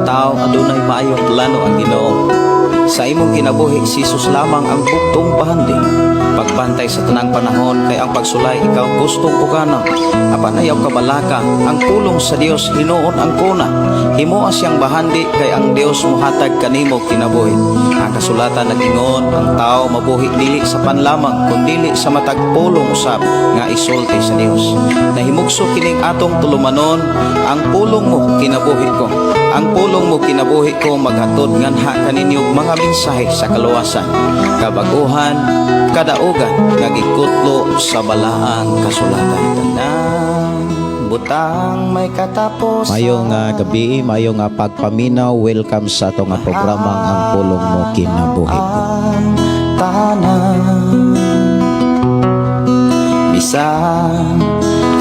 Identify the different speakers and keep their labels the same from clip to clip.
Speaker 1: tao, adunay maayong plano ang Ginoo. Sa imong kinabuhi, si Jesus lamang ang bugtong bahandi. Pagbantay sa tanang panahon kay ang pagsulay ikaw gustong uganon. Apan ayaw kabalaka, ang pulong sa Dios hinuon ang kuna. Himoa siyang bahandi kay ang Dios muhatag kanimo kinabuhi. Ang kasulatan nag-ingon, ang tao mabuhi dili sa pan lamang kundili sa matag pulong usab nga isulti sa Dios. Nahimugso kining atong tulumanon, ang pulong mo kinabuhi ko. Ang pulong mo kinabuhi ko maghatod nganha kaninyo mga mensahe sa kaluwasan, kabaguhan, kadaugan nga gikutlo sa balaang kasulatan. Tanang butang may katapusan.
Speaker 2: Maayong gabi, maayong pagpaminaw. Welcome sa atong programang Ang Pulong Mo Kinabuhi Ko.
Speaker 1: Tanan bisan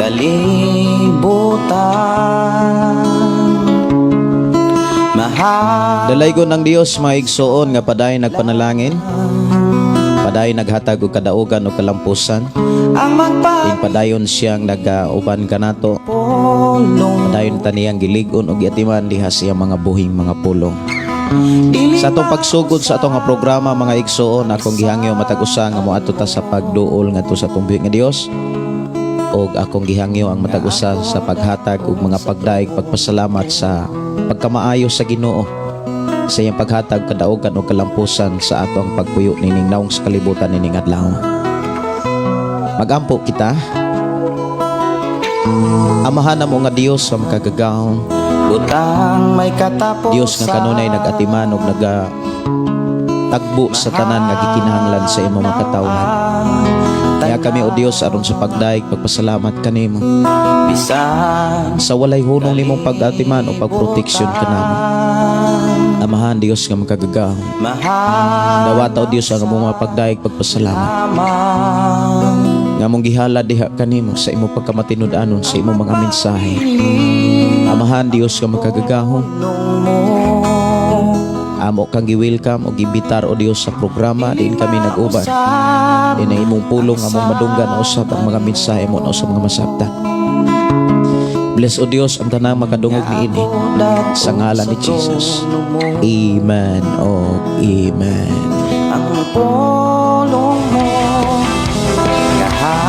Speaker 1: kalibutan mahal.
Speaker 2: Dalaygon ng Dios, mga igsoon nga padayon nagpanalangin. Padayon naghatag og kadaugan o kalampusan.
Speaker 1: Ang
Speaker 2: Din padayon siyang nagauban kanato.
Speaker 1: magpapulong.
Speaker 2: Padayon ta niyang gilig-on og giatiman diha sa iyang mga buhing mga pulong.
Speaker 1: Dili
Speaker 2: Sa atong pagsugod sa atong nga programa, mga igsoon, akong gihangyo matag usa nga moadto ta sa pagduol ngadto sa atong buhi nga Dios og akong gihangyo ang matag usa sa paghatag og mga pagdaig, pagpasalamat sa pagkamaayo sa Ginoo sa iyang paghatag kadaugan o kalampusan sa atong pagpuyo nining naong sa kalibutan nining adlaw. Magampo kita. Amahan namo nga Dios sa makagagahom,
Speaker 1: butang may katapusan.
Speaker 2: Dios nga kanunay nag-atiman og naga tagbo sa tanan nga gikinahanglan sa imong mga katawhan. Kaya kami, o Dios, aron sa pagdaig pagpasalamat kanimo
Speaker 1: bisan
Speaker 2: sa walay hunong nimong pag-atiman o pagproteksyon kanamo. Amahan Dios nga makagagahom.
Speaker 1: Mahal
Speaker 2: Dawata, o Dios, ang among mga pagdaig pagpasalamat
Speaker 1: lamang
Speaker 2: nga among gihalad diha kanimo sa imong pagkamatinud-anon sa imong mga mensahe. Amahan Dios nga makagagahom,
Speaker 1: mo.
Speaker 2: Amo kang gi-welcome o giimbitar, o Dios, sa programa diin kami nag-uban. Di na imong pulong among madunggan usab ang mga mensahe mo na usab mga masabtan. Bless, o Dios, ang tanang makadungog niini sa ngalan ni Jesus. Amen o amen.
Speaker 1: Ang pulong mo nga.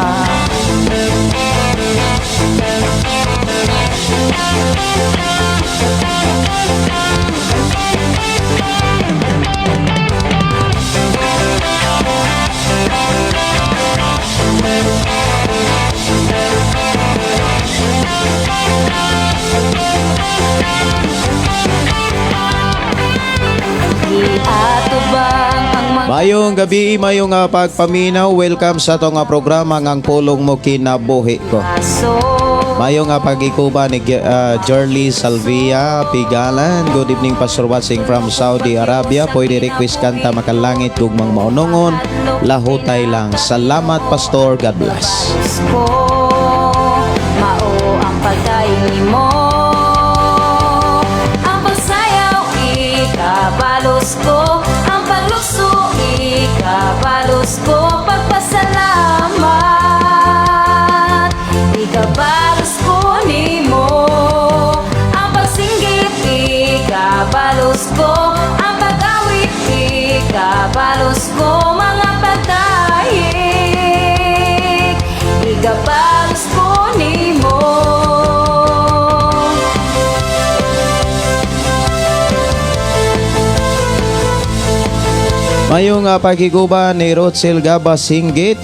Speaker 3: Giatubang ang mga
Speaker 2: Mayong gabi, mayong pagpaminaw. Welcome sa atong programa nga Ang Pulong Mo Kinabuhi Ko.
Speaker 3: Aso.
Speaker 2: Mayong nga pagikuba ni Jerly Salvia Pigalan. Good evening, Pastor, watching from Saudi Arabia. Pwede request kanta Makalangit Gugmang Maunongon. Lahutay lang. Salamat, Pastor. God bless.
Speaker 3: Diyos ko, mao ang pagdaig nimo. Ang pagsayaw ikabalos ko, ang paglukso ikabalos ko, pagpasalamat ikabalos ko nimo. Ang pagsinggit ikabalos ko, ang pag-awit ikabalos ko, mga pagdaig ikabalos ko nimo.
Speaker 2: Mayong pagikuba ni Rochel Gaba Singgit.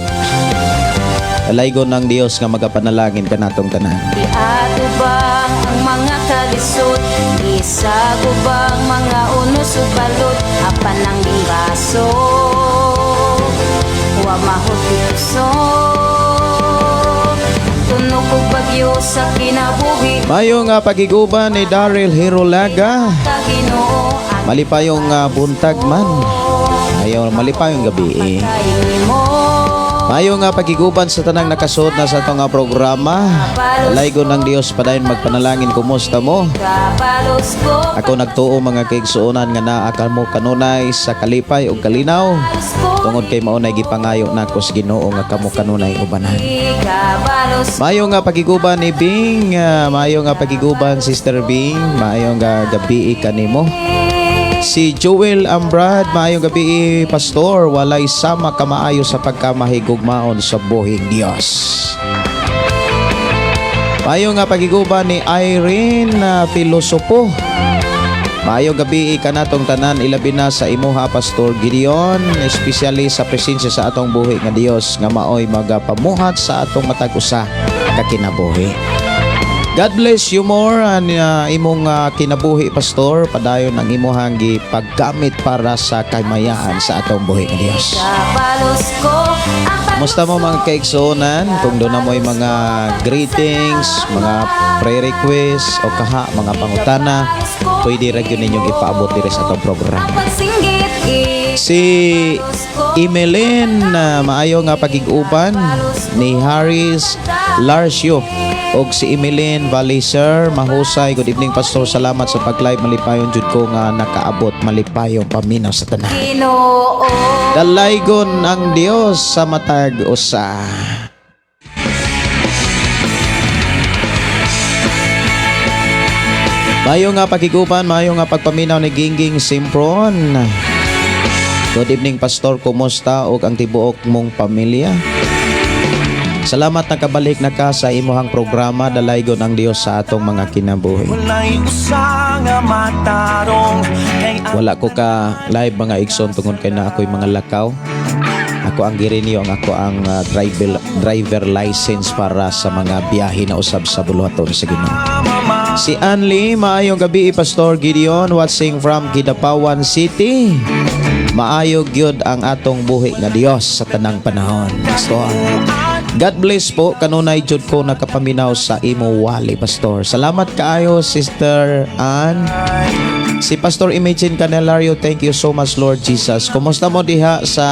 Speaker 2: Dalaygon ng Dios nga magapanalangin kanatong tanan.
Speaker 3: Giatubang ang mga kalisod, Gisagubang mga unos ug balod, apan ang baso wa mahud kusog. Tunok og bagyo sa kinabuhi.
Speaker 2: Mayong pagiguba ni Daryl Hirolaga.
Speaker 3: Ka Ginoo ang
Speaker 2: Malipayong buntag man. Ayaw, malipayong gabi eh.
Speaker 3: pagkain nimo.
Speaker 2: Maayo nga pagiguban sa tanang nakasuot na sa atong nga programa. Dalaygon ng Dios, padayon magpanalangin. Kumusta mo?
Speaker 3: Kabalos ko.
Speaker 2: Ako nagtuo, mga kaigsuonan, nga naa kamo kanunay sa kalipay ug kalinaw. Tungod kay mao nay gipangayo nako sa Ginoo nga kamo kanunay ubanan.
Speaker 3: Kabalos.
Speaker 2: Maayo nga pagiguban ni Bing, maayo nga pagiguban, Sister Bing, maayo nga gabi kanimo. Si Joel Ambrad, maayong gabi, Pastor, walay sama kamaayo sa pagkamahigugmaon sa buhing Dios. Maayo nga pagiguban ni Irene Filosopo. Maayong gabi kanatong tanan, ilabi na sa imuha, Pastor Gideon, especially sa presensya sa atong buhi nga Dios nga maoy magapamuhat sa atong matag usa ka kinabuhi. God bless you more and imong kinabuhi, Pastor, padayon ang imuhang gipaggamit para sa kamayaan sa atong buhi nga Dios.
Speaker 3: Kabalos ko ang
Speaker 2: Kumusta mo, mga kaigsuonan? Kung duna mo'y mga greetings, mga prayer requests o kaha mga pangutana, pwede ra gyud ninyong ipaabot diri sa atong programa.
Speaker 3: Pagsinggit.
Speaker 2: Si Emeline, maayo nga pagig-uban ni Harris Larcio og si Emeline Valiser, mahusay. Good evening, Pastor, salamat sa pag-live. Malipayon jud ko nga nakaabot. Malipayong paminaw sa tanan.
Speaker 3: Ginoo.
Speaker 2: Dalaygon ang Dios sa matag usa. Maayo nga pagiguban, maayo nga pagpaminaw ni Gingging Simpron. Good evening, Pastor, kumusta og ang tibuok mong pamilya? Salamat nakabalik na ka sa imuhang programa. Dalaygon ang Dios sa atong mga kinabuhi.
Speaker 4: Walay usa nga matarong kay ang
Speaker 2: Wala ko ka live, mga igsoon, tungod kay naa ako'y mga lakaw. Ako ang girenew ang ako ang driver license para sa mga biyahe na usab sa buluhaton sa Ginoo.
Speaker 4: Mama.
Speaker 2: Si Anli, maayong gabi, Pastor Gideon, watching from Kidapawan City. Maayo gyud ang atong buhi nga Dios sa tanang panahon. Pastor. God bless po, kanunay jud ko nakapaminaw sa imo wali, Pastor. Salamat kaayo, Sister Ann. Si Pastor Imagine Canelario, thank you so much, Lord Jesus. Kumusta mo diha sa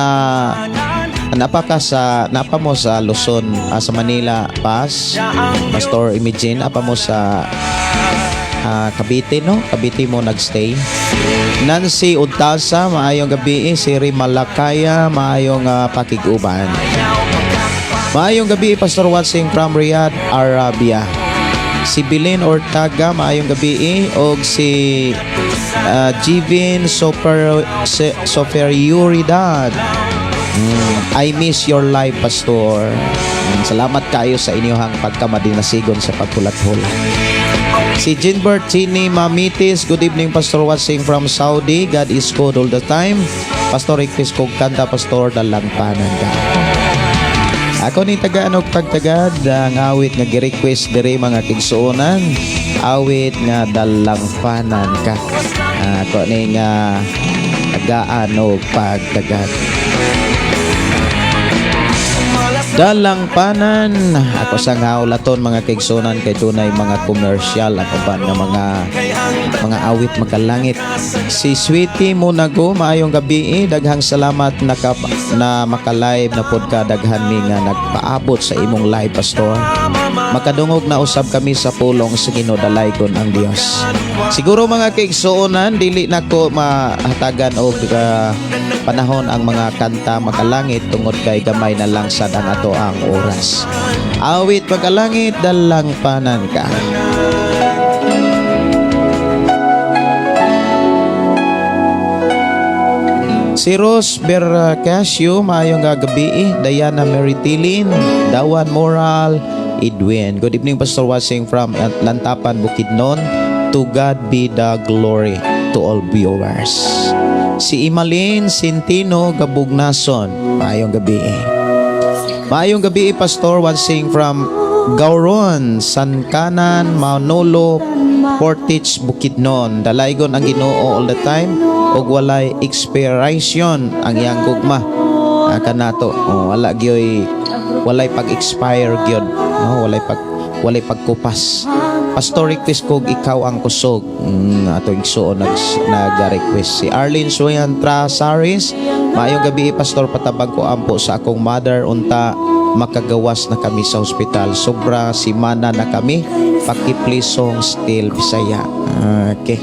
Speaker 2: napa ka sa napa mo sa Luzon, sa Manila Pas? Pastor Imagine, apa mo sa Cavite, no? Cavite mo nagstay. Nancy Udtasa, maayong gabi. Si Malakaya, maayong pakig-uban. Maayong gabi, Pastor, watching from Riyadh, Arabia. Si Bilin Ortaga, maayong gabi. Og si Jivin Super Soferioridad. I miss your live, Pastor. Salamat kayo sa inyong pagkamadinasigon sa paghulat-hulat. Si Jinbert Chini Mamitis, good evening, Pastor, watching from Saudi. God is good all the time. Pastor, request kog kanta, Pastor, Dalangpanan Ka. Ako ni tagaan og pagtagad ang awit nga gi-request diri, mga kigsuonan. Awit nga Dalangpanan Ka. Ako ni nga tagaan og pagtagad. Dalangpanan. Ako sa nga mga kaigsuonan, kay dunay mga commercial at uban nga mga awit makalangit. Si Sweetie Munago, maayong gabi. Daghang salamat na maka-live na pod ka. Daghan mi nga nagpaabot sa imong live, Pastor. Makadungog na usab kami sa pulong sa Ginoo. Dalaygon ang Dios. Siguro, mga kaigsuonan, dili nako mahatagan og panahon ang mga kanta makalangit tungod kay gamay na lang sad ang ato ang oras. Awit makalangit, Dalangpanan Ka. Si Rose Bercasio, maayong gabi. Diana Meritilin, Dawan Moral, Edwin. Good evening, Pastor, watching from Lantapan, Bukidnon. To God be the glory to all viewers. Si Imalin Sintino Gabugnason, maayong gabi. Maayong gabi, Pastor, watching from Gauron, Sankanan, Manolo, Portage, Bukidnon. Dalaygon ang Ginoo all the time ug walay expiration ang iyang gugma. Kanato, oh, wala gyoy walay pag-expire gyud, no? Walay pagkupas. Pastor, request kog Ikaw ang Kusog. Ato igsuon nag nag-request si Arlene Suyan Trasaris. Maayong gabi, Pastor, patabang ko ampo sa akong mother unta makagawas na kami sa hospital. Sobra simana na kami. Paki-play song Still Bisaya. Okay.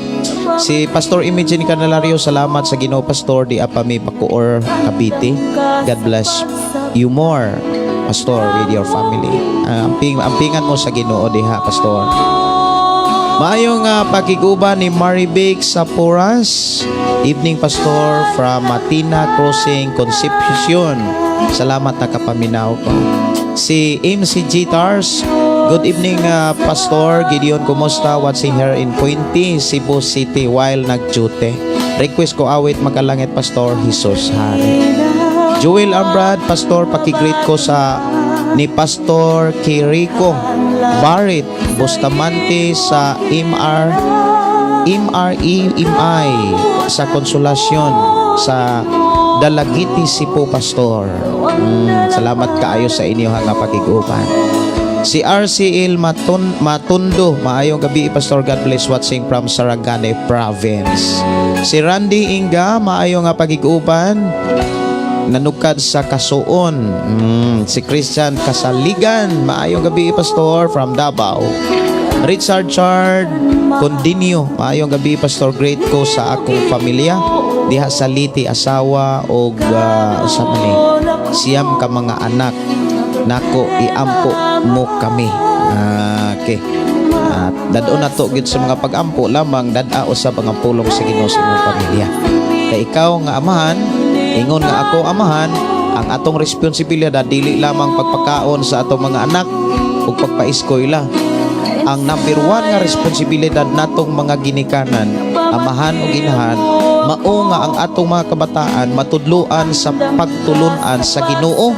Speaker 2: Si Pastor Imagine Canelario, salamat sa Ginoo, Pastor, di pa mi Bacoor, Cavite. God bless you more, Pastor, with your family. Ampingan mo sa Ginoo diha, Pastor. Maayong pakiguban ni Maribik sa Poras. Evening, Pastor, from Matina Crossing, Concepcion. Salamat nakapaminaw ko. Si MC Gitars. Good evening, Pastor Gideon. Kumusta? Watching here in Puente, Cebu City while nag-duty. Request ko awit Makalangit, Pastor, Jesus Hari. Joel Ambrad, Pastor, paki-greet ko sa ni Pastor Kiriko Barrett Bustamante sa MR MREMI sa Consolacion sa Dalagiti, Cebu, Pastor. Salamat kaayo sa inyo nga pakiguban. Si RCL Matundo, maayong gabi, Pastor, God bless, watching from Sarangani Province. Si Randy Inga, maayo nga pagiguban, nanukad sa Kasuon. Si Christian Kasaligan, maayong gabi, Pastor, from Davao. Richard Chard Condinio, maayong gabi, Pastor, greet ko sa akong pamilya diha sa Liti, asawa og sa man siyam ka mga anak nako, iampo mo kami. Okay. At dad-on na to gyud sa mga pag-ampo lamang, dad-a usab ang pulong sa Ginoo sa imong pamilya. Kay ikaw nga amahan, ingon nga ako amahan, ang atong responsibilidad dili lamang pagpakaon sa atong mga anak ug pagpaeskwela. Ang number one nga responsibilidad natong mga ginikanan, amahan o ginahan, mao nga ang atong mga kabataan matudloan sa pagtulunan sa Ginoo.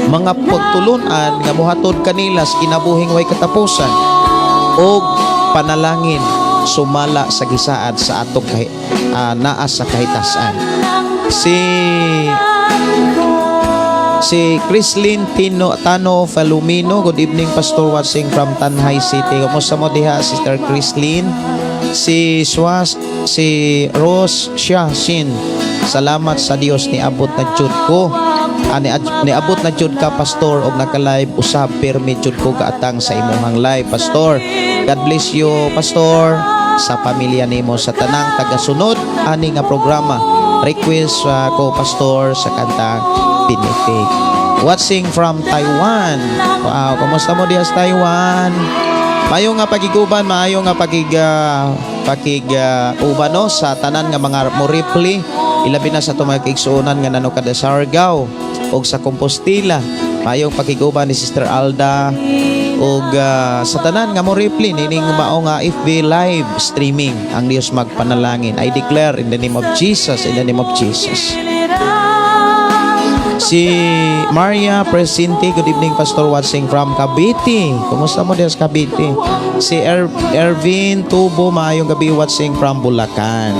Speaker 2: Mga pagtulunan nga mohatod kanila sa kinabuhing way katapusan og panalangin sumala sa gisaad sa atong naa sa kahitasan. Si Chrislyn Tino Tano Falumino, good evening, Pastor, watching from Tanjay City. Kumusta mo diha, Sister Chrislyn? Si Swas, si Rose Siya Sin. Salamat sa Dios, niabot na jud ko. Niabot na jud ka, Pastor, og naka-live usab. Pirmi jud ko gaatang sa imong live, Pastor. God bless you, Pastor, sa pamilya nimo, sa tanang tagasunod ani nga programa. Request ko, Pastor, sa kantang Pinitik. Watching from Taiwan. Wow, kumusta mo diha sa Taiwan? Maayo nga pagiguban, maayo nga pakig uban no sa tanan nga mga mo reply, ilabi na sa atong mga kaigsuonan nga nanukad sa Siargao ug sa Compostela. Maayong pakiguban ni Sister Alda ug sa tanan nga mo reply nining mao nga FB live streaming. Ang Dios magpanalangin. I declare in the name of Jesus, in the name of Jesus. Si Maria Presente, good evening, Pastor, watching from Cavite. Kumusta mo diyan sa Cavite? Si Ervin Tubo, maayong gabi, watching from Bulacan.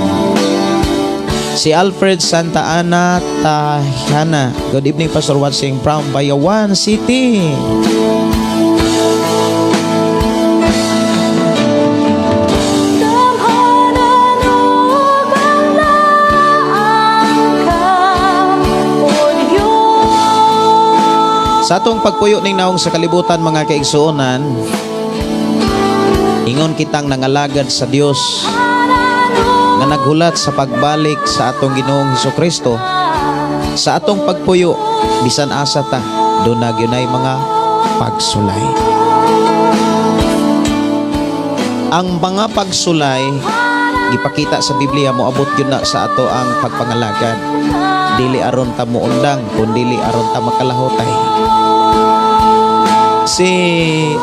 Speaker 2: Si Alfred Santa Ana Tahana, good evening, Pastor, watching from Bayawan City.
Speaker 3: Gamhanan ug ang laang ka, O Diyos.
Speaker 2: Sa atong pagpuyo ning naong sa kalibutan, mga kaigsuonan, ingon kitang nangalagad sa Dios nga naghulat sa pagbalik sa atong Ginoong Hesukristo, sa atong pagpuyo bisan asa ta, duna gyunay mga pagsulay. Ang mga pagsulay gipakita sa Biblia, moabot gyud na sa ato ang pagpangalagad. Dili aron ta moundang, kun dili aron ta makalahutay. Si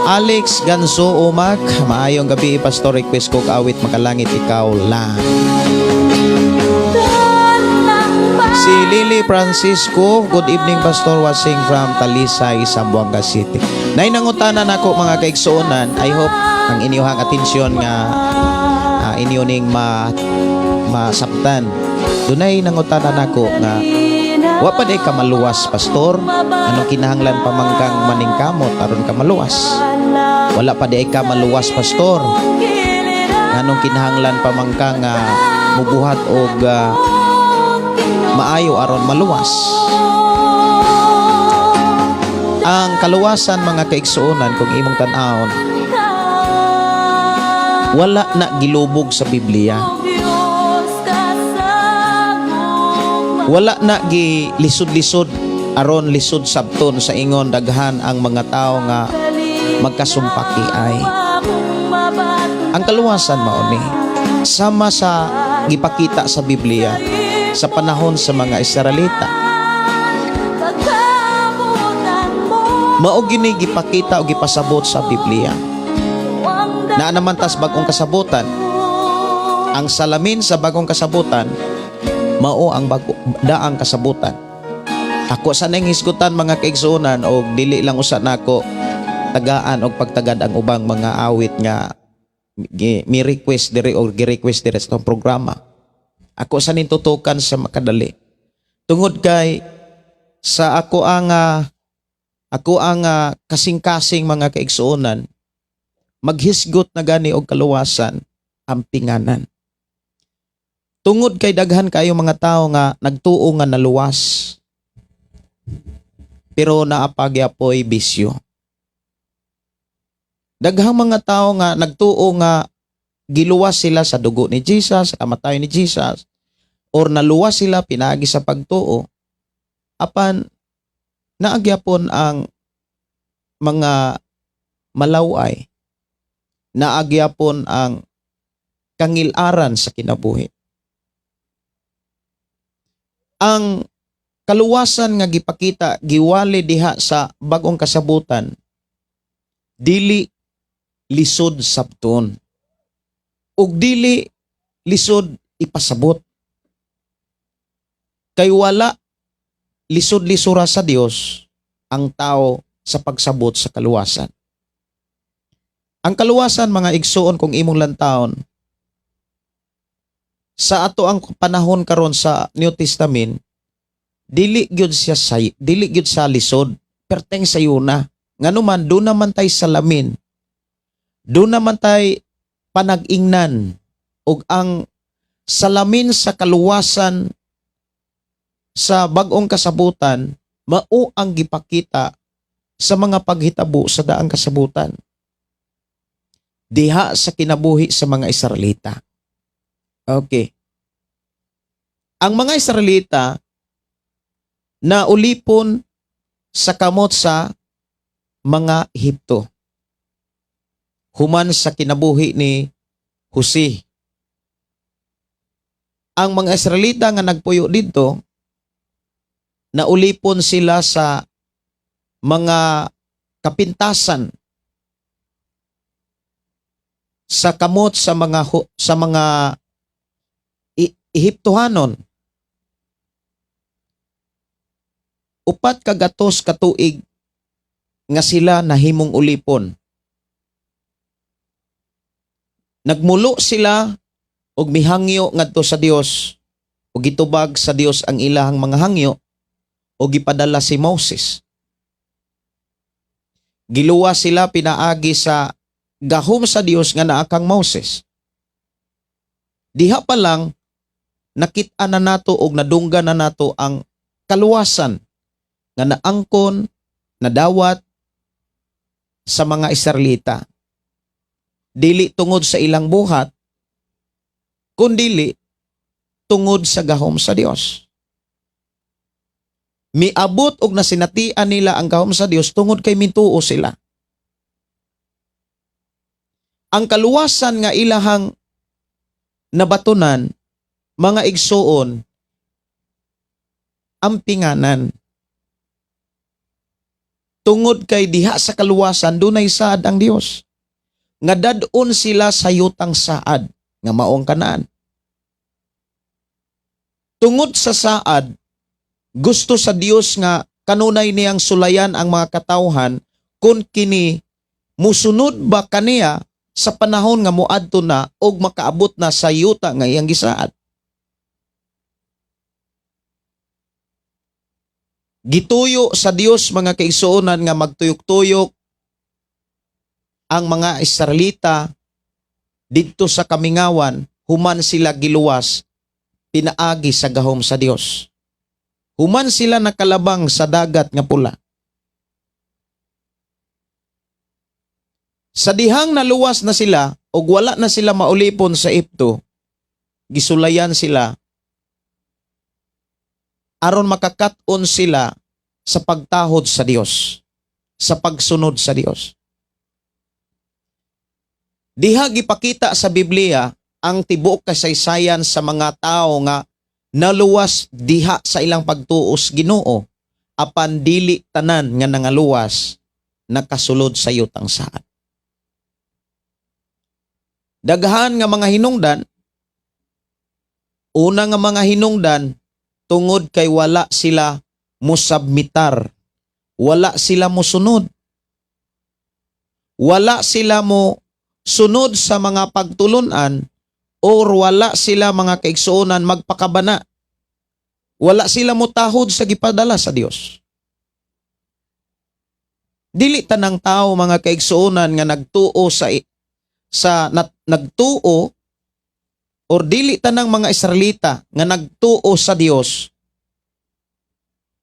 Speaker 2: Alex Ganso Umak, maayong gabi, Pastor, request ko awit Makalangit Ikaw Lang. Si Lily Francisco, good evening, Pastor, watching from Talisay, Zamboanga City. Nay nangutana nako, mga kaigsuonan, I hope ang inyong atensyon nga inyo ning masabtan. Dunay nangutana nako nga wa pa day ka maluwas, Pastor, anong kinahanglan pa man kang maningkamot aron ka maluwas? Wala pa day ka maluwas, Pastor, nganong kinahanglan pa man kang mubuhat og Maayo aron maluwas. Ang kaluwasan, mga kaigsuonan, kung imong tan-awon, wala na gilubog sa Biblia. Wala na gilisod-lisod aron lisod sabton sa ingon daghan ang mga tao nga magkasumpaki ay. Ang kaluwasan mao ni sama sa gipakita sa Biblia sa panahon sa mga Israelita. Mao gini gipakita o gipasabot sa Biblia. Naa naman tas bagong kasabutan. Ang salamin sa bagong kasabutan mao ang bago, daang kasabutan. Ako sa nang hisgutan, mga kaigsuonan, og dili lang usa nako tagaan og pagtagad ang ubang mga awit nga mi request diri o gi-request diri sa atong programa. Ako sa ning tutukan sa makadali. Tungod kay sa ako ang kasing-kasing, mga kaigsuonan, maghisgot na gani og kaluwasan ang pinganan. Tungod kay daghan kayo mga tao nga nagtuo nga naluwas. Pero naa pa gyapoy bisyo. Daghang mga tao nga nagtuo nga giluwas sila sa dugo ni Jesus, sa kamatayon ni Jesus, or naluwas sila pinaagi sa pagtuo. Apan naa gyapon ang mga malaway. Naa gyapon ang kangilaran sa kinabuhi. Ang kaluwasan nga gipakita, giwali diha sa bagong kasabutan, dili lisod sabton ug dili lisod ipasabot. Kay wala lisod-lisura sa Dios ang tao sa pagsabot sa kaluwasan. Ang kaluwasan, mga igsuon, kung imong lantawon sa ato ang panahon karon sa New Testament, dili gyud sa lisod, perteng sayuna. Ngano man do naman tay salamin, do naman tay panag-ingnan, ug ang salamin sa kaluwasan sa bag-ong kasabutan mao ang gipakita sa mga paghitabo sa daang kasabutan diha sa kinabuhi sa mga Israelita. Okay. Ang mga Israelita na ulipon sa kamot sa mga Ehipto human sa kinabuhi ni Jose. Ang mga Israelita nga nagpuyo didto, naulipon sila sa mga kapintasan sa kamot sa mga Ehiptohanon. 400 ka tuig nga sila nahimong ulipon. Nagmulo sila og mihangyo ngadto sa Dios, ug gitubag sa Dios ang ilahang mga hangyo ug gipadala si Moses. Giluwas sila pinaagi sa gahom sa Dios nga naa kang Moses. Diha pa lang nakit-an na nato og nadunggan na nato ang kaluwasan nga naangkon, nadawat sa mga Israelita. Dili tungod sa ilang buhat, kundili tungod sa gahom sa Dios. Miabot og nasinatian nila ang gahom sa Dios tungod kay mituo sila. Ang kaluwasan nga ilahang nabatunan, mga igsuon, ampinganan. Tungod kay diha sa kaluwasan dunay saad ang Dios. Nga dad-on sila sa yutang saad nga maong Kanaan. Tungod sa saad, gusto sa Dios nga kanunay niyang sulayan ang mga katawhan kung kini musunod ba kaniya sa panahon nga muadto na og makaabot na sa yuta nga iyang gisaad. Gituyo sa Dios, mga kaigsuonan, nga magtuyok-tuyok ang mga Israelita didto sa kamingawan human sila giluwas pinaagi sa gahom sa Dios. Human sila nakalabang sa Dagat nga Pula. Sa dihang naluwas na sila ug wala na sila maulipon sa Ehipto, gisulayan sila aron makakat-on sila sa pagtahod sa Dios, sa pagsunod sa Dios. Diha gipakita sa Biblia ang tibuok kasaysayan sa mga tao nga naluwas diha sa ilang pagtuo sa Ginoo, apan dili tanan nga nangaluwas nakasulod sa yutang saad. Daghan nga mga hinungdan, una nga mga hinungdan, tungod kay wala sila musubmitar, wala sila musunod. Wala sila mo sunod sa mga pagtulunan or wala sila, mga kaigsuonan, magpakabana. Wala sila mutahod sa gipadala sa Dios. Dili tanang tao, mga kaigsuonan, nga nagtuo sa nagtuo or dili tanang mga Israelita nga nagtuo sa Dios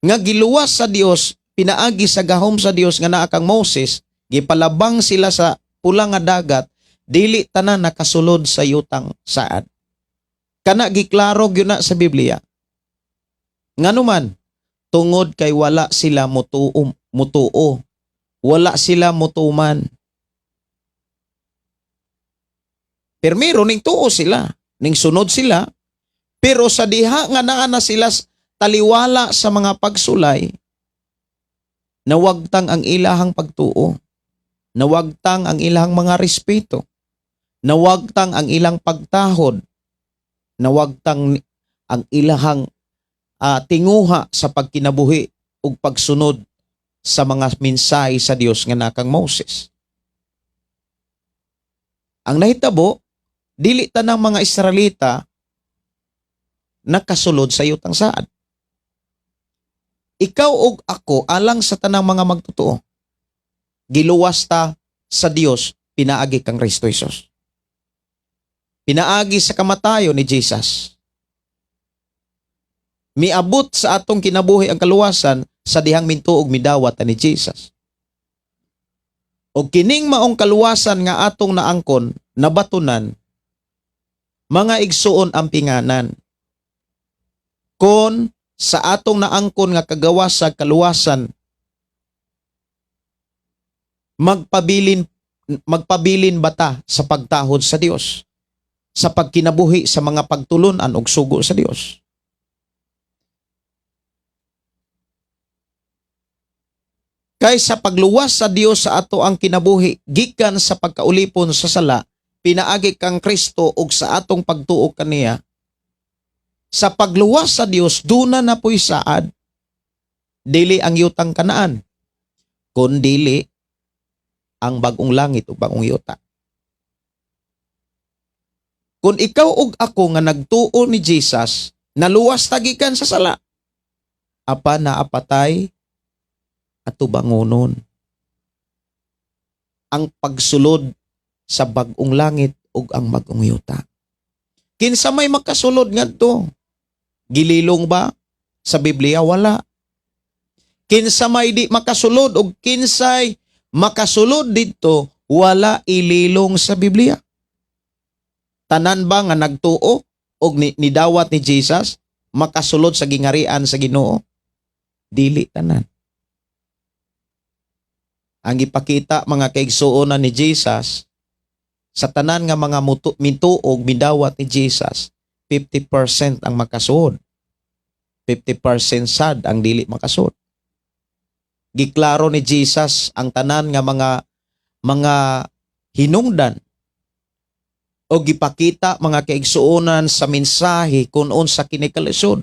Speaker 2: nga giluwas sa Dios pinaagi sa gahom sa Dios nga naa kang Moses, gipalabang sila sa Pula nga Dagat, dili tanan nakasulod sa yutang saad. Kana giklaro gyud na sa Biblia. Ngano man? Tungod kay wala sila mutuo, mutuo. Wala sila mutuman. Pirmiro ning tuo sila, ning sunod sila, pero sa diha nga naa na sila taliwala sa mga pagsulay, nawagtang ang ilahang pagtuo, nawagtang ang ilang mga respeto, nawagtang ang ilang pagtahod, nawagtang ang ilahang tinguha sa pagkinabuhi ug pagsunod sa mga mensahe sa Dios nga naa kang Moses. Ang nahitabo, dili tanang mga Israelita nakasulod sa yutang saad. Ikaw ug ako, alang sa tanang mga magtotoo, giluwas ta sa Dios pinaagi kang Kristo Jesus. Pinaagi sa kamatayon ni Jesus. Miabot sa atong kinabuhi ang kaluwasan sa dihang mintuo og midawat ni Jesus. O kining maong kaluwasan nga atong naangkon, nabatunan, mga igsuon, ang pinganan. Kon sa atong naangkon nga kagawas sa kaluwasan, magpabilin bata sa pagtahod sa Dios, sa pagkinabuhi sa mga pagtulunan ug sugo sa Dios? Kay sa pagluwas sa Dios sa ato ang kinabuhi gikan sa pagkaulipon sa sala pinaagi kang Kristo ug sa atong pagtuo kaniya, sa pagluwas sa Dios duna na po'y saad, dili ang yutang Kanaan kun dili ang bagong langit ug bagong yuta. Kung ikaw ug ako nga nagtuo ni Jesus, naluwas ta gikan sa sala, apan naa pa tay atubangonon, ang pagsulod sa bagong langit ug ang bagong yuta. Kinsa may makasulod ngadto? Gililong ba? Sa Biblia wala. Kinsa may di makasulod ug kinsay makasulod didto, wala ililong sa Biblia. Tanan ba nga nagtuo og nidawat ni Jesus makasulod sa gingarian sa Ginoo? Dili tanan. Ang gipakita, mga kaigsuonan, ni Jesus sa tanan nga mga mituog midawat ni Jesus, 50% ang makasuod. 50% sad ang dili makasuod. Giklaro ni Jesus ang tanan nga mga hinungdan o gipakita, mga kaigsuonan, sa mensahe kung unsa kini kalisod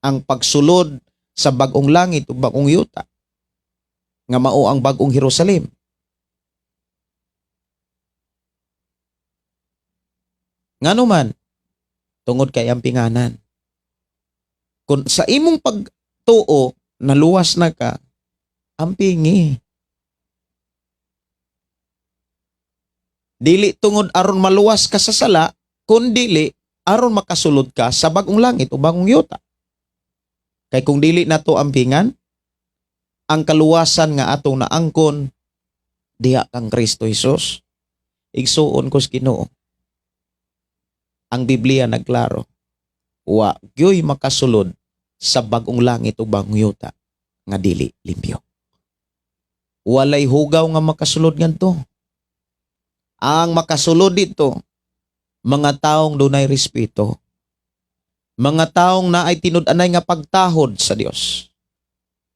Speaker 2: ang pagsulod sa bagong langit ug bagong yuta nga mao ang bagong Jerusalem. Ngano man? Tungod kay ang pinganan. Kung sa imong pagtuo naluwas na ka, ampingi. Dili tungod aron maluwas ka sa sala, kun dili aron makasulod ka sa bagong langit o bagong yuta. Kay kung dili nato ampingan ang kaluwasan nga atong naangkon diha kang Kristo Hesus, igsuon ko sa Ginoo, ang Biblia nagklaro, wa gyoy makasulod sa bagong langit ug bagong yuta nga dili limpyo. Walay hugaw nga makasulod ngadto. Ang makasulod dito, mga taong dunay respeto, mga taong naay tinud-anay nga pagtahod sa Dios.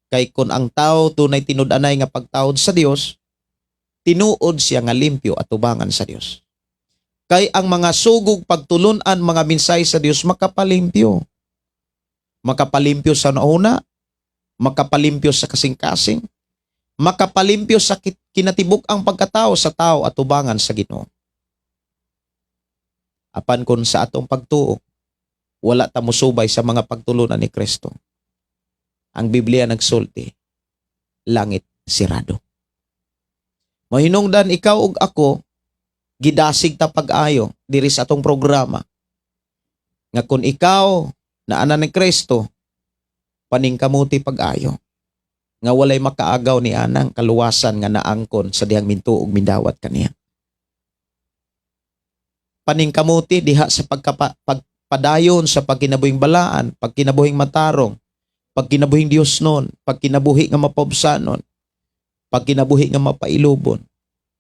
Speaker 2: Kay kung ang tao dunay tinud-anay nga pagtahod sa Dios, tinuod siya nga limpyo atubangan sa Dios. Kay ang mga sugog, pagtulunan, mga minsay sa Dios makapalimpyo. Makapalimpyo sa nauna, makapalimpyo sa kasing-kasing, makapalimpyo sa kinatibuk ang pagkatao sa tao atubangan sa Ginoo. Apan kung sa atong pagtuo, wala ta mosubay sa mga pagtulunan ni Kristo, ang Biblia nagsulti, langit sirado. Mahinungdan ikaw ug ako, gidasig ta pag-ayo diri sa atong programa nga kung ikaw na ana ni Kristo, paningkamuti pag-ayo nga walay makaagaw ni anang kaluwasan nga naangkon sa dihang mintuo ug mindawat kaniya. Paningkamuti diha sa pagpadayon sa pagkinabuhing balaan, pagkinabuhing matarong, pagkinabuhing Dios nun, pagkinabuhi nga mapaubsanon, pagkinabuhi nga mapailubon,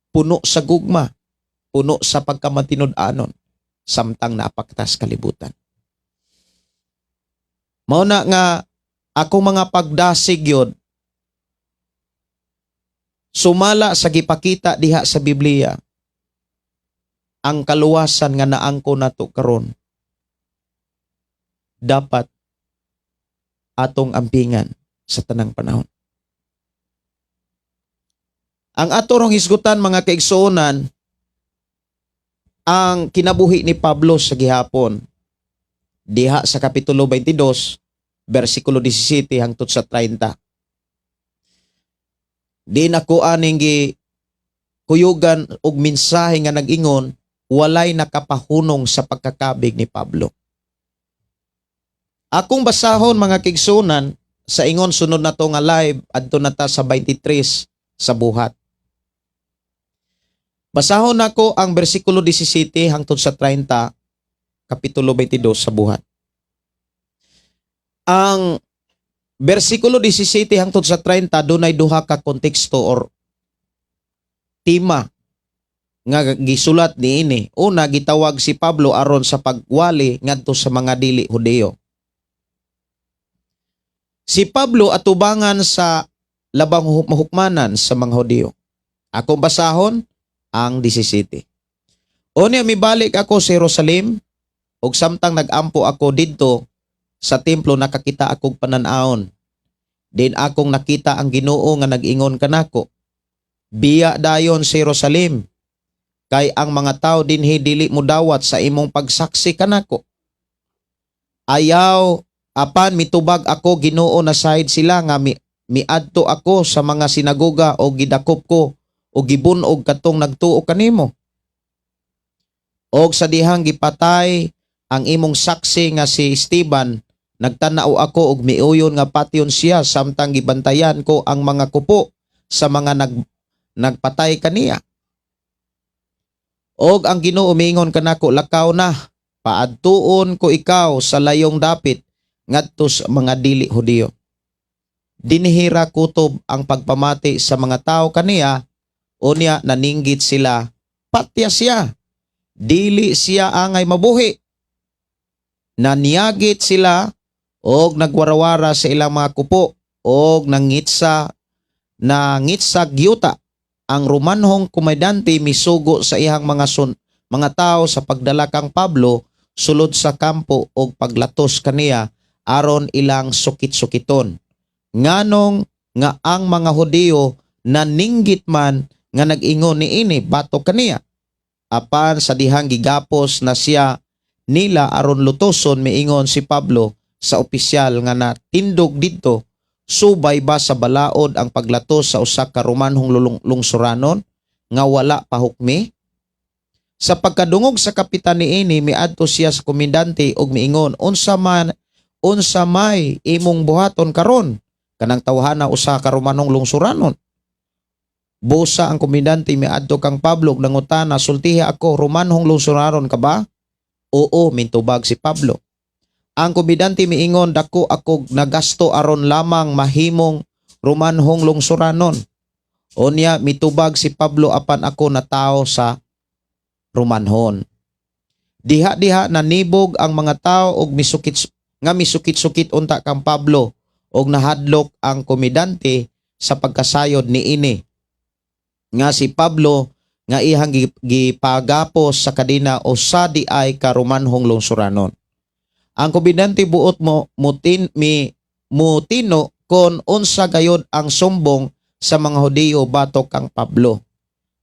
Speaker 2: puno sa gugma, puno sa pagkamatinud-anon, samtang naapaktas kalibutan. Mao na nga akong mga pagdasig yod sumala sa gipakita diha sa Biblia, ang kaluwasan nga naangko nato karon dapat atong ampingan sa tanang panahon. Ang ato rong hisgutan, mga kaigsuonan, ang kinabuhi ni Pablo sa gihapon diha sa kapitulo 22 bersikulo 17 hangtod sa 30. Di nako aning gi kuyugan og mensahe nga nag-ingon, "Walay nakapahunong sa pagkakabig ni Pablo." Akong basahon, mga kaigsuonan, sa ingon sunod na to nga live, adto na ta sa 23 sa Buhat. Basahon nako ang bersikulo 17 hangtod sa 30, kapitulo 22 sa Buhat. Ang bersikulo 17 hangtod sa 30, dunay duha ka konteksto or tema nga gisulat niini. Una, gitawag si Pablo aron sa pagwali ngadto sa mga dili Hudeo. Si Pablo atubangan sa labang mahukmanan sa mga Hudeo. Akong basahon ang 17. Unya mibalik ako sa Jerusalem ug samtang nagampo ako didto sa templo, nakakita akong panan-awon. Din akong nakita ang Ginoo nga nag-ingon kanako, "Biya dayon sa Jerusalem kay ang mga tao dinhi dili modawat sa imong pagsaksi kanako." Ayaw, apan mitubag ako, "Ginoo, nasayod sila nga miadto ako sa mga sinagoga o gidakop ko o gibun-og katong nagtuo kanimo. Og sa dihang gipatay ang imong saksi nga si Esteban, nagtan-aw ako og miuyon nga patyon siya samtang gibantayan ko ang mga kupo sa mga nagpatay kaniya. Og ang Ginoo miingon kanako, 'Lakaw na, paadtuon ko ikaw sa layong dapit ngadto sa mga dili Hudiyo.'" Dinhira kutob ang pagpamati sa mga tao kaniya, unya naninggit sila, "Patya siya. Dili siya angay mabuhi." Naniagit sila og nagwarawara sa ilang mga kupo og nangitsa gyuta. Ang Romanhong komandante misugo sa iyang mga tao sa pagdala kang Pablo sulod sa kampo og paglatos kaniya aron ilang sukit-sukiton. Nganong nga ang mga Hudiyo naninggit man nga nag-ingon niini batok kaniya. Apan sa dihang gigapos na siya nila aron lutoson, miingon si Pablo sa opisyal nga natindog didto, "Subay ba sa balaod ang paglatos sa usa ka Romanhong lungsuranon nga wala pa hukmi?" Sa pagkadungog sa kapitan niini, miadto siya sa komandante ug miingon, "Unsa man Unsa may imong buhaton karon? Kanang tawhana usa ka Romanong lungsuranon. Busa ang komandante miadto kang Pablo ug nangutana, "Sultihi ako, Romanhong lungsuranon ka ba?" "Oo," mintubag si Pablo. Ang komandante miingon, "Dako ako nagasto aron lamang mahimong Romanhong lungsuranon." Unya mitubag si Pablo, "Apan ako natawo sa Romanhon." Diha-diha nanibog ang mga tao og misukit nga misukit-sukit unta kang Pablo og nahadlok ang komandante sa pagkasayod niini nga si Pablo nga iyang gipagapos sa kadena usa diay ka Romanhong lungsuranon. Ang komandante buot mo mutin mi mutino kon unsa gayod ang sumbong sa mga Hudiyo batok kang Pablo.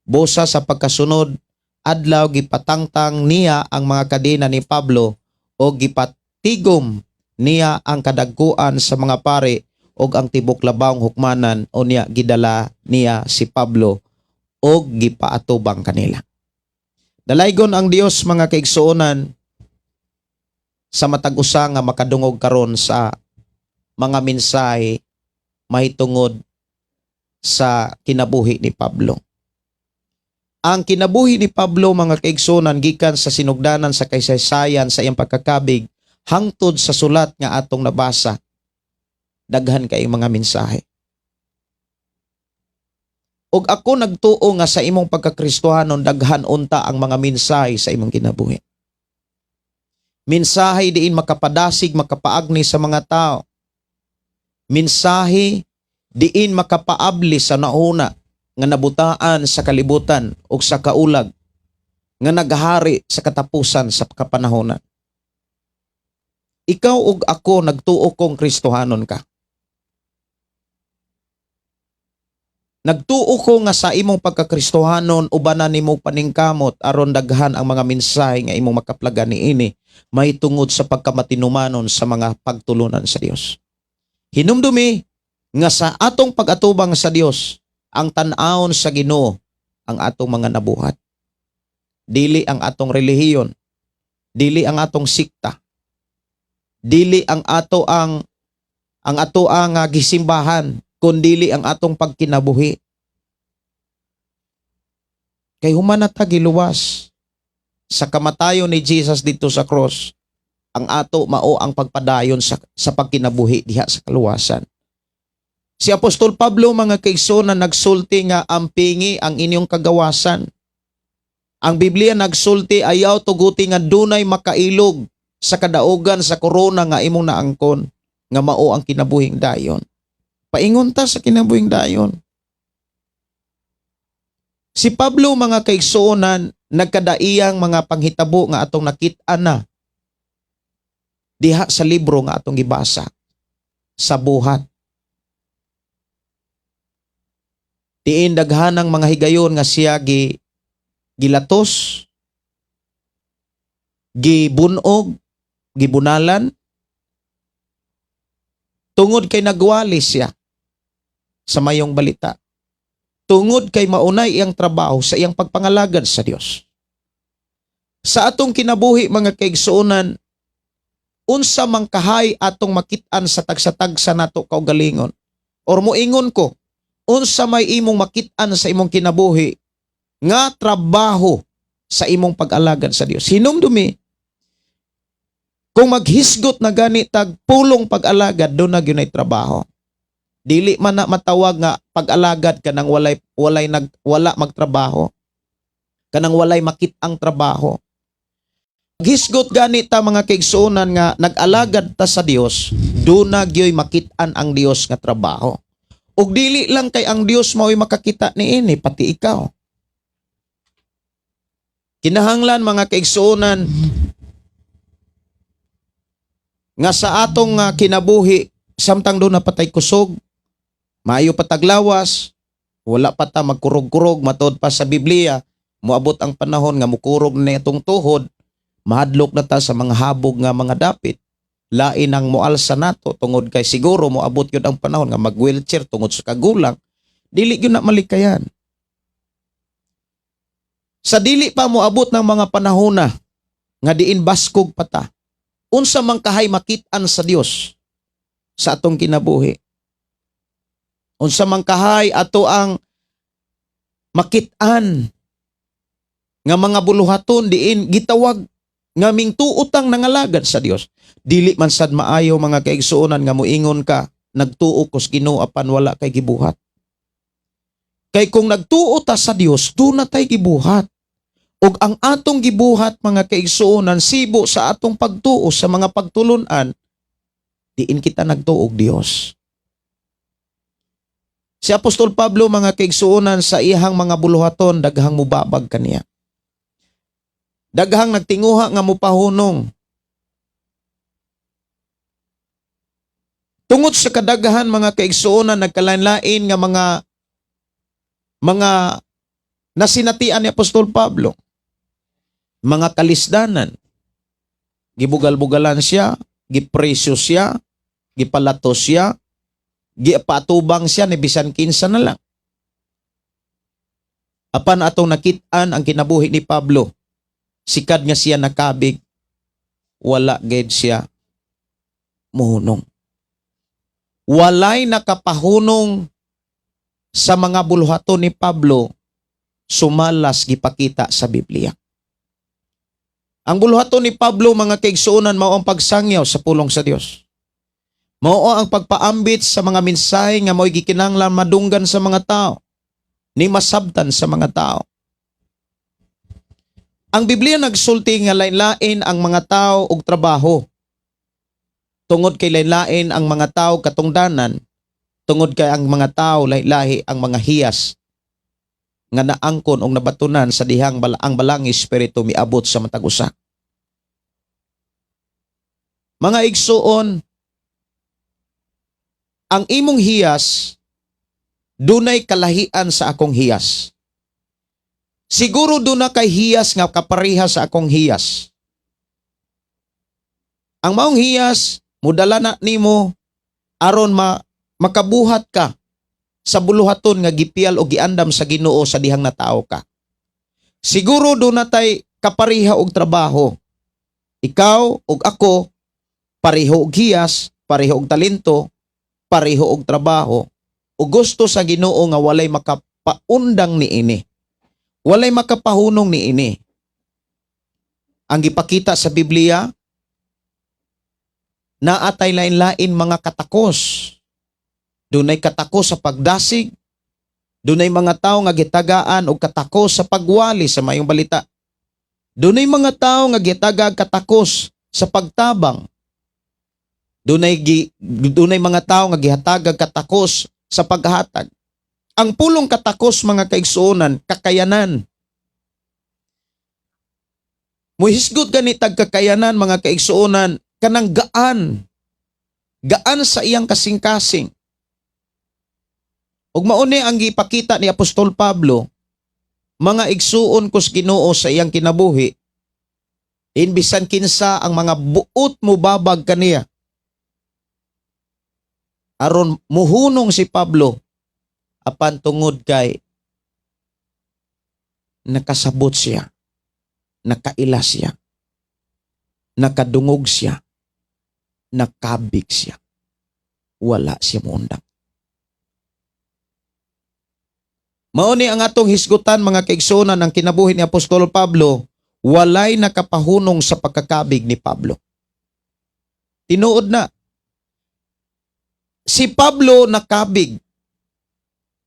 Speaker 2: Busa sa pagkasunod adlaw, gipatangtang niya ang mga kadena ni Pablo o gipatigom niya ang kadagkuan sa mga pare og ang tibok labawng hukmanan. Unya gidala niya si Pablo og gipaatubang kanila. Dalaygon ang Dios, mga kaigsuonan, sa matag usa nga makadungog karon sa mga mensahe mahitungod sa kinabuhi ni Pablo. Ang kinabuhi ni Pablo, mga kaigsuonan, gikan sa sinugdanan sa kaysaysayan sa iyang pagkakabig hangtod sa sulat nga atong nabasa, daghan kay mga mensahe. Ug ako nagtuo nga sa imong pagkakristohanon, daghan unta ang mga mensahe sa imong kinabuhi. Mensahe diin makapadasig, makapaagni sa mga tao. Mensahe diin makapaabli sa nauna nga nabutaan sa kalibutan o sa kaulag nga naghari sa katapusan sa kapanahonan. Ikaw ug ako, nagtuo kong Kristohanon ka. Nagtuo ko nga sa imong pagkakristohanon, ubanan nimo paningkamot aron daghan ang mga mensahe nga imong makaplagan niini mahitungod sa pagkamatinumanon sa mga pagtulunan sa Dios. Hinumdumi nga sa atong pag-atubang sa Dios, ang tan-awon sa Ginoo ang atong mga nabuhat. Dili ang atong relihiyon, dili ang atong sikta, dili ang ato ang gisimbahan, kundili ang atong pagkinabuhi. Kay human na ta giluwas sa kamatayon ni Jesus dito sa cross, ang ato mao ang pagpadayon sa pagkinabuhi diha sa kaluwasan. Si Apostol Pablo, mga kaigsoon, nagsulti nga ampingi ang inyong kagawasan. Ang Biblia nagsulti, ayaw tuguti nga dunay makailog sa kadaugan sa korona nga imong naangkon nga mao ang kinabuhing dayon. Paingon ta sa kinabuhing dayon. Si Pablo, mga kaigsuonan, nagkadaiyang mga panghitabo nga atong nakit-an na diha sa libro nga atong gibasa sa Buhat. Diin daghanang mga higayon nga siya gilatos, gibunog, gibunalan, tungod kay nagwali siya sa mayong balita. Tungod kay maunay iyang trabaho sa iyang pagpangalagad sa Dios. Sa atong kinabuhi, mga kaigsuonan, unsa man kahay atong makit-an sa tagsa-tagsa nato kaugalingon? Or moingon ko, unsa may imong makit-an sa imong kinabuhi nga trabaho sa imong pag-alagad sa Dios? Hinumdumi, kung maghisgot na gani tag pulong pag-alagad, duna na gyud trabaho. Dili man na matawag nga pag-alagad kanang walay walay nag wala magtrabaho. Kanang walay makit-ang trabaho. Hisgot gani ta, mga kaigsuonan, nga nag-alagad ta sa Dios, duna gyoy makit-an ang Dios nga trabaho. Ug dili lang kay ang Dios mao'y makakita niini, pati ikaw. Kinahanglan, mga kaigsuonan, nga sa atong kinabuhi samtang duna pa tay kusog, maayo pa tag lawas, wala pa ta magkurog-kurog, matod pa sa Biblia, moabot ang panahon nga mukurog na itong tuhod, mahadlok na ta sa mga habog nga mga dapit. Lain ang moalsa nato tungod kay siguro moabot yun ang panahon nga mag-wheelchair tungod sa kagulang. Dili yun na malikayan. Sa dili pa moabot ng mga panahon na nga diin baskog pa ta, Unsa man kahay makit-an sa Dios sa atong kinabuhi. Unsa man kahay ato ang makit-an nga mga buluhaton diin gitawag nga mingtuo tang nangalagad sa Dios. Dili man sad maayo, mga kaigsuonan, nga moingon ka nagtuo ko sa Ginoo apan wala kay gibuhat. Kay kung nagtuo ta sa Dios, duna tay gibuhat. Ug ang atong gibuhat, mga kaigsuonan, sibo sa atong pagtuo sa mga pagtulunan diin kita nagtuo og Dios. Si Apostol Pablo, mga kaigsuonan, sa iyang mga buluhaton, daghang mubabag kaniya. Daghang nagtinguha nga mupahunong. Tungod sa kadaghan, mga kaigsuonan, nagkalain-lain nga mga nasinatian ni Apostol Pablo. Mga kalisdanan. Gibugal-bugalan siya, gipresyo siya, gipalato siya, gipatubang siya ni bisan kinsa na lang. Apan atong nakit-an ang kinabuhi ni Pablo, sikad nga siya nakabig, wala gid siya muhunong. Walay nakapahunong sa mga buluhaton ni Pablo sumalas gipakita sa Biblia. Ang buluhaton ni Pablo, mga kaigsuonan, mao ang pagsangyaw sa pulong sa Dios. Mao ang pagpaambit sa mga mensahe nga mao'y gikinahanglan madunggan sa mga tao, ni masabtan sa mga tao. Ang Biblia nagsulti nga lain-lain ang mga tao og trabaho. Tungod kay lain-lain ang mga tao katungdanan, tungod kay ang mga tao lahi-lahi ang mga hiyas nga naangkon og nabatunan sa dihang ang Balaang Espiritu miabot sa matag usa. Mga igsuon, ang imong hiyas dunay kalahian sa akong hiyas. Siguro duna kay hiyas nga kapareha sa akong hiyas. Ang maong hiyas mudala na nimo aron makabuhat ka sa buluhaton nga gipiyal o giandam sa Ginoo sa dihang natao ka. Siguro duna tay kapareha og trabaho. Ikaw ug ako pareho og hiyas, pareho og talento, pareho og trabaho. O gusto sa Ginoo nga walay makapaundang niini. Walay makapahunong niini. Ang gipakita sa Biblia, naatay lain-lain mga katakos. Dunay katakos sa pagdasig, dunay mga tao nga gitagaan og katakos sa pagwali sa mayong balita. Dunay mga tao nga gitagaag katakos sa pagtabang. Dunay mga tao nga gihatagag katakos sa paghatag. Ang pulong katakos, mga kaigsuonan, kakayanan. Muhisgot gani tag kakayanan, mga kaigsuonan, kanang gaan. Gaan sa iyang kasing-kasing. Ug mao ni ang gipakita ni Apostol Pablo, mga igsuon ko sa Ginoo, sa iyang kinabuhi. Inbisan kinsa ang mga buot mo babag kaniya, aron muhunong si Pablo, apan tungod kay nakasabot siya, nakaila siya, nakadungog siya, nakabig siya, wala siya muundang. Mao ni ang atong hisgutan, mga kaigsuonan, ang kinabuhi ni Apostol Pablo, walay nakapahunong sa pagkakabig ni Pablo. Tinuod na. Si Pablo nakabig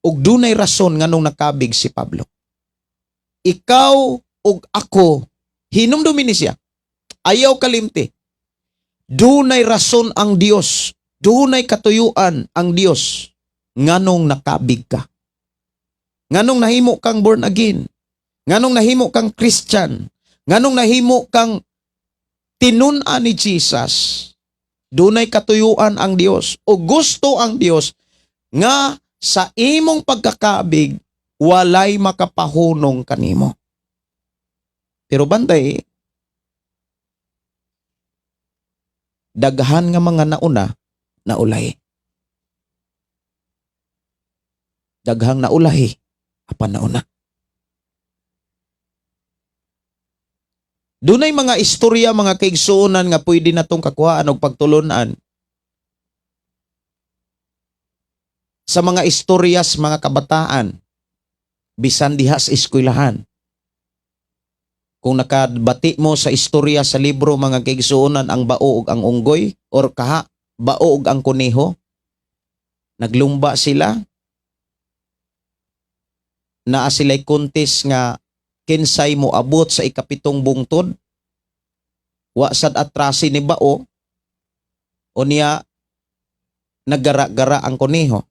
Speaker 2: ug dunay rason nganong nakabig si Pablo. Ikaw ug ako, hinumdumi ni siya. Ayaw kalimti. Dunay rason ang Dios, dunay katuyuan ang Dios nganong nakabig ka. Nganong nahimo kang born again? Nganong nahimo kang Christian? Nganong nahimo kang tinun-an ni Jesus? Dunay katuyuan ang Dios o gusto ang Dios nga sa imong pagkakabig walay makapahunong kanimo. Pero bantay, daghan nga mga nauna, naulay. Daghang naulay, apan nauna. Dunay mga istorya, mga kaigsuonan, nga pwede natong kakuhaan og pagtulunan sa mga istorya sa mga kabataan bisan diha sa eskwelahan. Kung nakabati mo sa istorya sa libro, mga kaigsuonan, ang bao ug ang unggoy or kaha bao ug ang kuneho, naglumba sila, naa sila'y contest nga kinsay mo abot sa ikapitong bungtod. Wa sad atrasi ni bao, unya naggara-gara ang kuneho.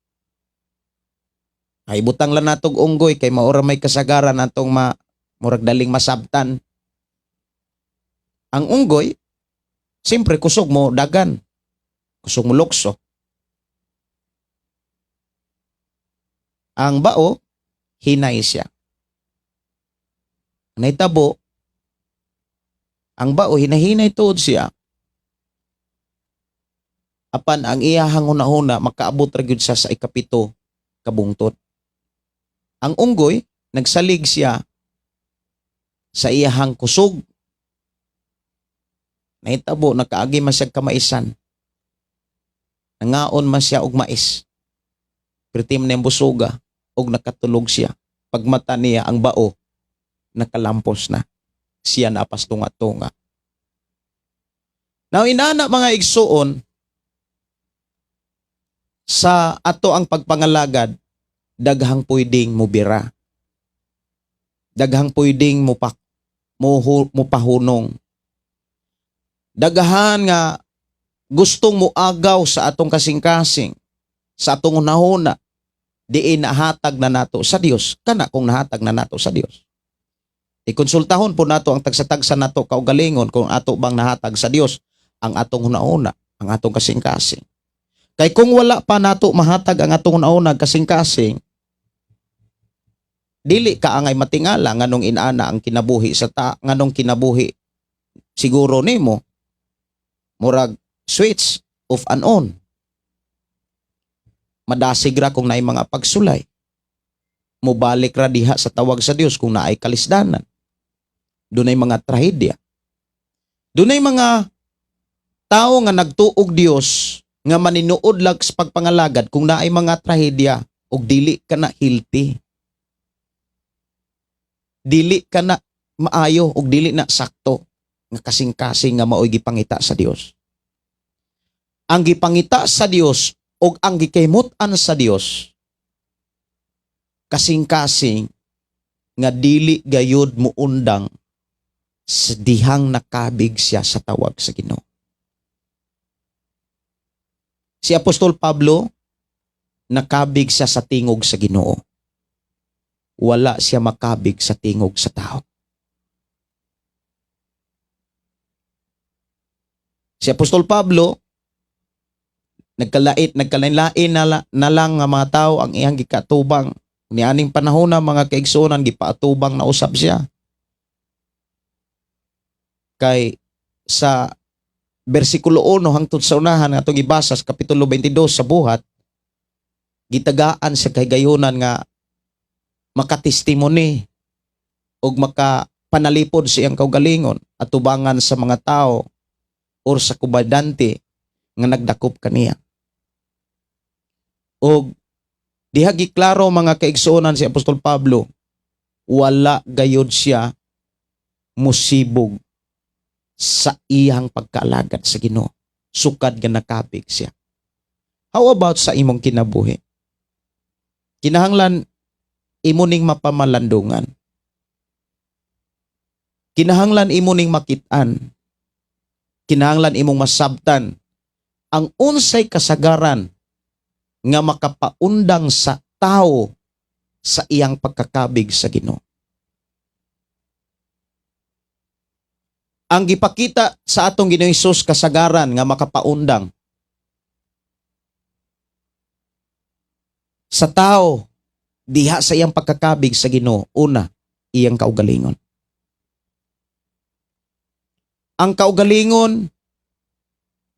Speaker 2: Ay, butang lang natog unggoy kay maura may kasagaran atong ma murag daling masabtan. Ang unggoy, siyempre kusog mo dagan. Kusog mo lukso. Ang bao, hinay siya. Nahitabo, ang bao, hinahinay tuod siya. Apan ang iyahang hunahuna, makaabot ra gyud siya sa ikapito kabungtod. Ang unggoy, nagsalig siya sa iyahang kusog. Nahitabo, nakaagi man siya kamaisan. Nangaon man siya og mais. Perti man niyang busuga, og nakatulog siya. Pagmata niya, ang bao, nakalampos na. Siya napas tunga-tunga. Now, inana, mga igsuon, sa ato ang pagpangalagad, daghang pwedeng mubira. Daghang pwedeng mupahunong. Daghan nga gustong muagaw sa atong kasing-kasing, sa atong hunahuna, diin nahatag na nato sa Dios, kana kung nahatag na nato sa Dios. Ikonsultahon po nato ang tagsa-tagsa nato kaugalingon kung ato bang nahatag sa Dios ang atong hunahuna, ang atong kasing-kasing. Kay kung wala pa nato mahatag ang atong hunahuna, kasing-kasing, dili ka angay matingala nganong inana ang kinabuhi sa ta, nganong kinabuhi siguro nimo murag switch off and on. Madasig ra kung naay mga pagsulay. Mubalik ra diha sa tawag sa Dios kung naay kalisdanan. Dunay mga trahedya. Dunay mga tao nga nagtuog Dios nga maninuod lag sa pagpangalagad kung naay mga trahedya ug dili ka na healthy. Dili ka na maayo ug dili na sakto nga kasing-kasing nga maoy gipangita sa Dios. Ang gipangita sa Dios ug ang gikahimut-an sa Dios, kasing-kasing nga dili gayud muundang sa dihang nakabig siya sa tawag sa Ginoo. Si Apostol Pablo, nakabig siya sa tingog sa Ginoo. Wala siya makabig sa tingog sa tao. Si Apostol Pablo, nagkalait, nagkalain-lain na lang nga mga tao ang iyang gikatubang. Nianing panahon na, mga kaigsuonan, gipaatubang na usab siya. Kay sa bersikulo 1 hangtod sa unahan nga atong gibasa sa kapitulo 22 sa Buhat, gitagaan sa kahigayunan nga makatestimony og makapanalipod sa iyang kaugalingon atubangan sa mga tao or sa komandante nga nagdakop kaniya. Og diha giklaro, mga kaigsuonan, si Apostol Pablo, wala gayod siya musibog sa iyang pagkaalagad sa Ginoo sukad nga nakabig siya. How about sa imong kinabuhi? Kinahanglan imo ning mapamalandungan. Kinahanglan imo ning makit-an. Kinahanglan imong masabtan ang unsay kasagaran nga makapaundang sa tao sa iyang pagkakabig sa Ginoo. Ang gipakita sa atong Ginoong Hesus kasagaran nga makapaundang sa tao diha sa iyang pagkakabig sa Ginoo, una, iyang kaugalingon. Ang kaugalingon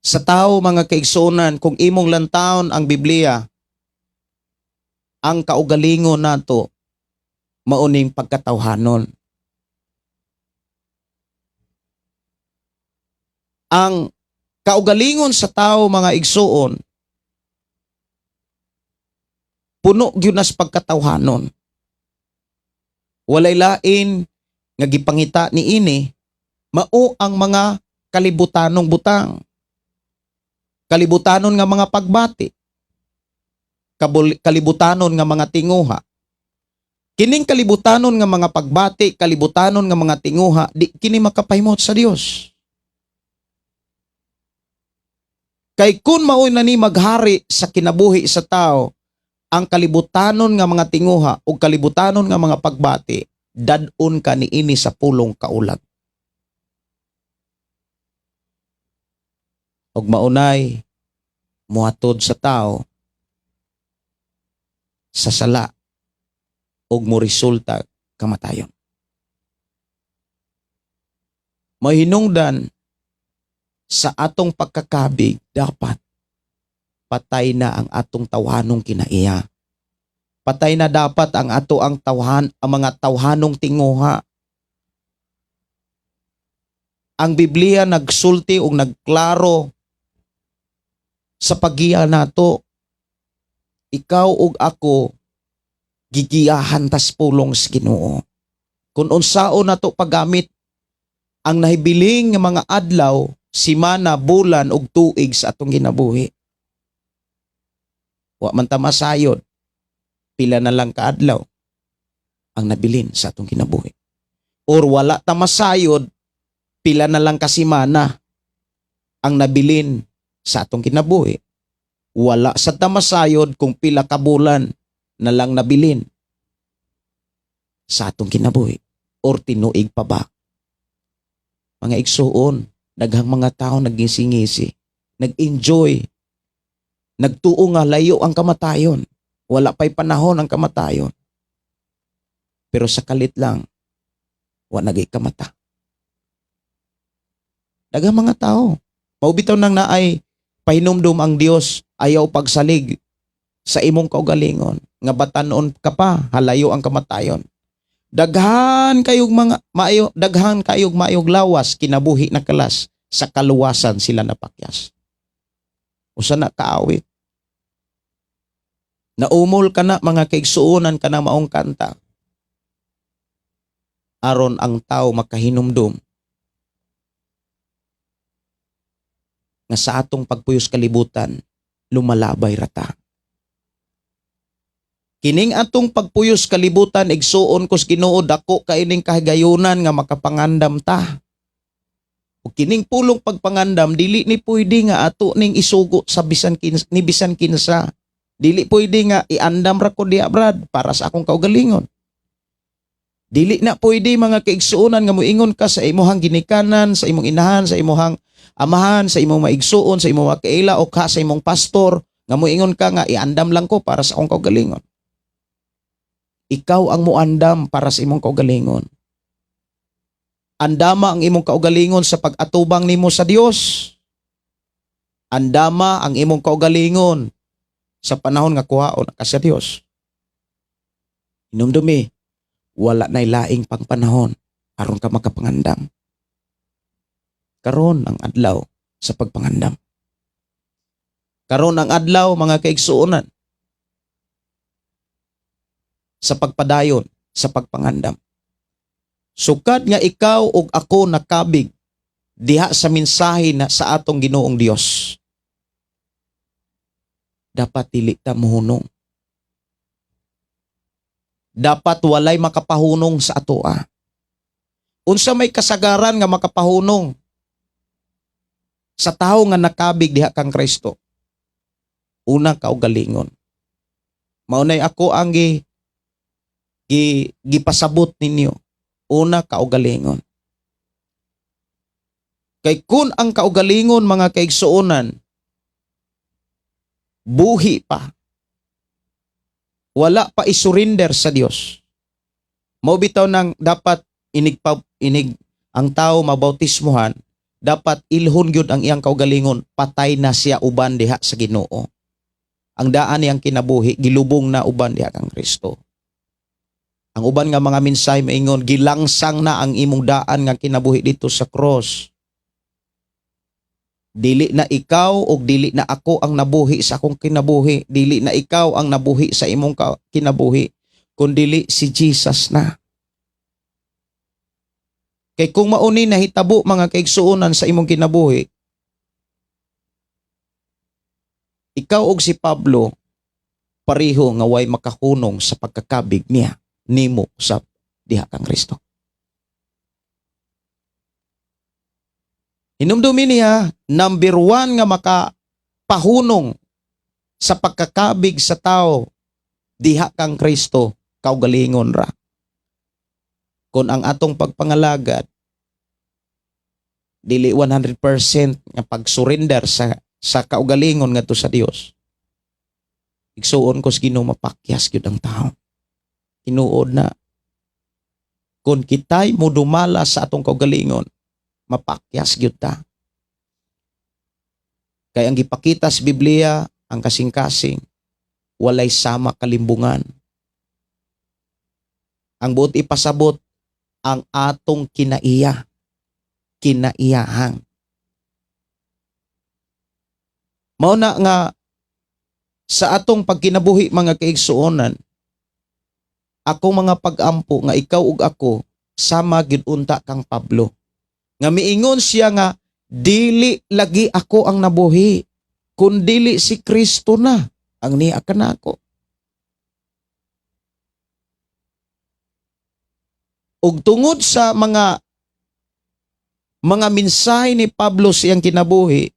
Speaker 2: sa tao, mga kaigsuonan, kung imong lantawon ang Biblia, ang kaugalingon nato mauning pagkatawhanon. Ang kaugalingon sa tao, mga igsuon, puno gyud nas pagkatawhanon. Walay lain nga gipangita ni ini, mao ang mga kalibutanong butang. Kalibutanon nga mga pagbati. Kalibutanon nga mga tinguha. Kining kalibutanon nga mga pagbati, kalibutanon nga mga tinguha, di kini makapahimot sa Dios. Kay kun maoy na ni maghari sa kinabuhi sa tao, ang kalibutanon nga mga tinguha o kalibutanon nga mga pagbati, dad-on ka niini sa pulong kaulag. Og maunay muhatod sa tao sa sala og moresulta kamatayon. Mahinungdan sa atong pagkakabig, dapat patay na ang atong tawhanong kinaiya. Patay na dapat ang ato ang tawhan, ang mga tawhanong tinguha. Ang Biblia nagsulti og nagklaro sa paggiya nato. Ikaw ug ako gigiyahan tas pulong sa Ginoo. Kung unsaon nato paggamit ang nahibiling nga mga adlaw, simana, bulan ug tuig sa atong ginabuhi. Wa man ta masayod pila na lang kaadlaw ang nabilin sa atong kinabuhi. Or wala ta masayod pila na lang kasimana ang nabilin sa atong kinabuhi. Wala sa ta masayod kung pila ka bulan na lang nabilin sa atong kinabuhi or tinuig pa ba. Mga igsuon, daghang mga tao nagngisi-ngisi, nag-enjoy, nagtuo nga layo ang kamatayon. Wala pa'y panahon ang kamatayon. Pero sa kalit lang, wa nagay kamata. Daghang mga tao. Maubitaw nang naay pahinumdum ang Dios, ayaw pagsalig sa imong kaugalingon nga batanon ka pa, halayo ang kamatayon. Daghan kayog mga maayo, daghan kayog maayog lawas, kinabuhi na kalas, sa kaluwasan sila napakyas. Usa na kaawit. Naumol ka na, mga kaigsuonan, ka na maong kanta. Aron ang tao makahinumdum nga sa atong pagpuyos kalibutan, lumalabay rata. Kining atong pagpuyos kalibutan, igsuon kus Ginoo, dako kaining kahigayunan nga makapangandam ta. Ug kining pulong pagpangandam dili ni pwede nga ato ning isugo sa bisan kins, ni bisan kinsa. Dili pwede nga iandam ra ko diha, Brad, para sa akong kaugalingon. Dili na pwede, mga kaigsuonan, nga moingon ka sa imuhang ginikanan, sa imong inahan, sa imuhang amahan, sa imong maigsuon, sa imong makaila o ka sa imong pastor nga moingon ka nga iandam lang ko para sa akong kaugalingon. Ikaw ang muandam para sa imong kaugalingon. Andama ang imong kaugalingon sa pag-atubang nimo sa Dios. Andama ang imong kaugalingon sa panahon nga kuhaon ka sa Dios. Hinumdumi, wala na'y laing pang panahon aron ka makapangandam. Karon ang adlaw sa pagpangandam. Karon ang adlaw, mga kaigsuonan, sa pagpadayon sa pagpangandam. Sukad nga ikaw ug ako nakabig diha sa mensahe na sa atong Ginoong Dios, dapat dili ta mohunong. Dapat walay makapahunong sa atoa. Unsa may kasagaran nga makapahunong sa tawo nga nakabig diha kang Kristo? Una, kaugalingon. Maunay ako ang gi, gi gipasabot ninyo. Una, kaugalingon. Kay kun ang kaugalingon, mga kaigsuonan, buhi pa, wala pa isurrender sa Dios. Mao bitaw nang dapat inig pa, inig ang tao mabautismuhan, dapat ilhon gyud ang iyang kaugalingon, patay na siya uban diha sa Ginoo. Ang daan niyang kinabuhi gilubong na uban diha kang Kristo. Ang uban nga mga mensahe maingon, gilangsang na ang imong daan nga kinabuhi dito sa cross. Dili na ikaw og dili na ako ang nabuhi sa akong kinabuhi, dili na ikaw ang nabuhi sa imong kinabuhi, kundili si Jesus na. Kay kung mauni nahitabo, mga kaigsuonan, sa imong kinabuhi, ikaw og si Pablo pareho nga way makahunong sa pagkakabig niya nimo sa diha kang Kristo. Hinumdumi niya, number one nga makapahunong sa pagkakabig sa tao diha kang Kristo, kaugalingon ra. Kung ang atong pagpangalagad dili 100% nga pag-surrender sa kaugalingon ngadto sa Dios. Igsuon ko sa Ginoo, mapakyas gyud ang tao. Tinuod na. Kung kita'y mudumala sa atong kaugalingon, mapakyas gyud ta. Kay ang gipakita sa Biblia, ang kasing-kasing, walay sama kalimbungan. Ang buot ipasabot, ang atong kinaiya, kinaiyahan. Mao na nga sa atong pagkinabuhi, mga kaigsuonan, akong mga pag-ampo nga ikaw ug ako sama gyud unta kang Pablo. Nga miingon siya nga dili lagi ako ang nabuhi, kundili si Kristo na ang niya kanako. Ug tungod sa mga mensahe ni Pablo sa iyang kinabuhi,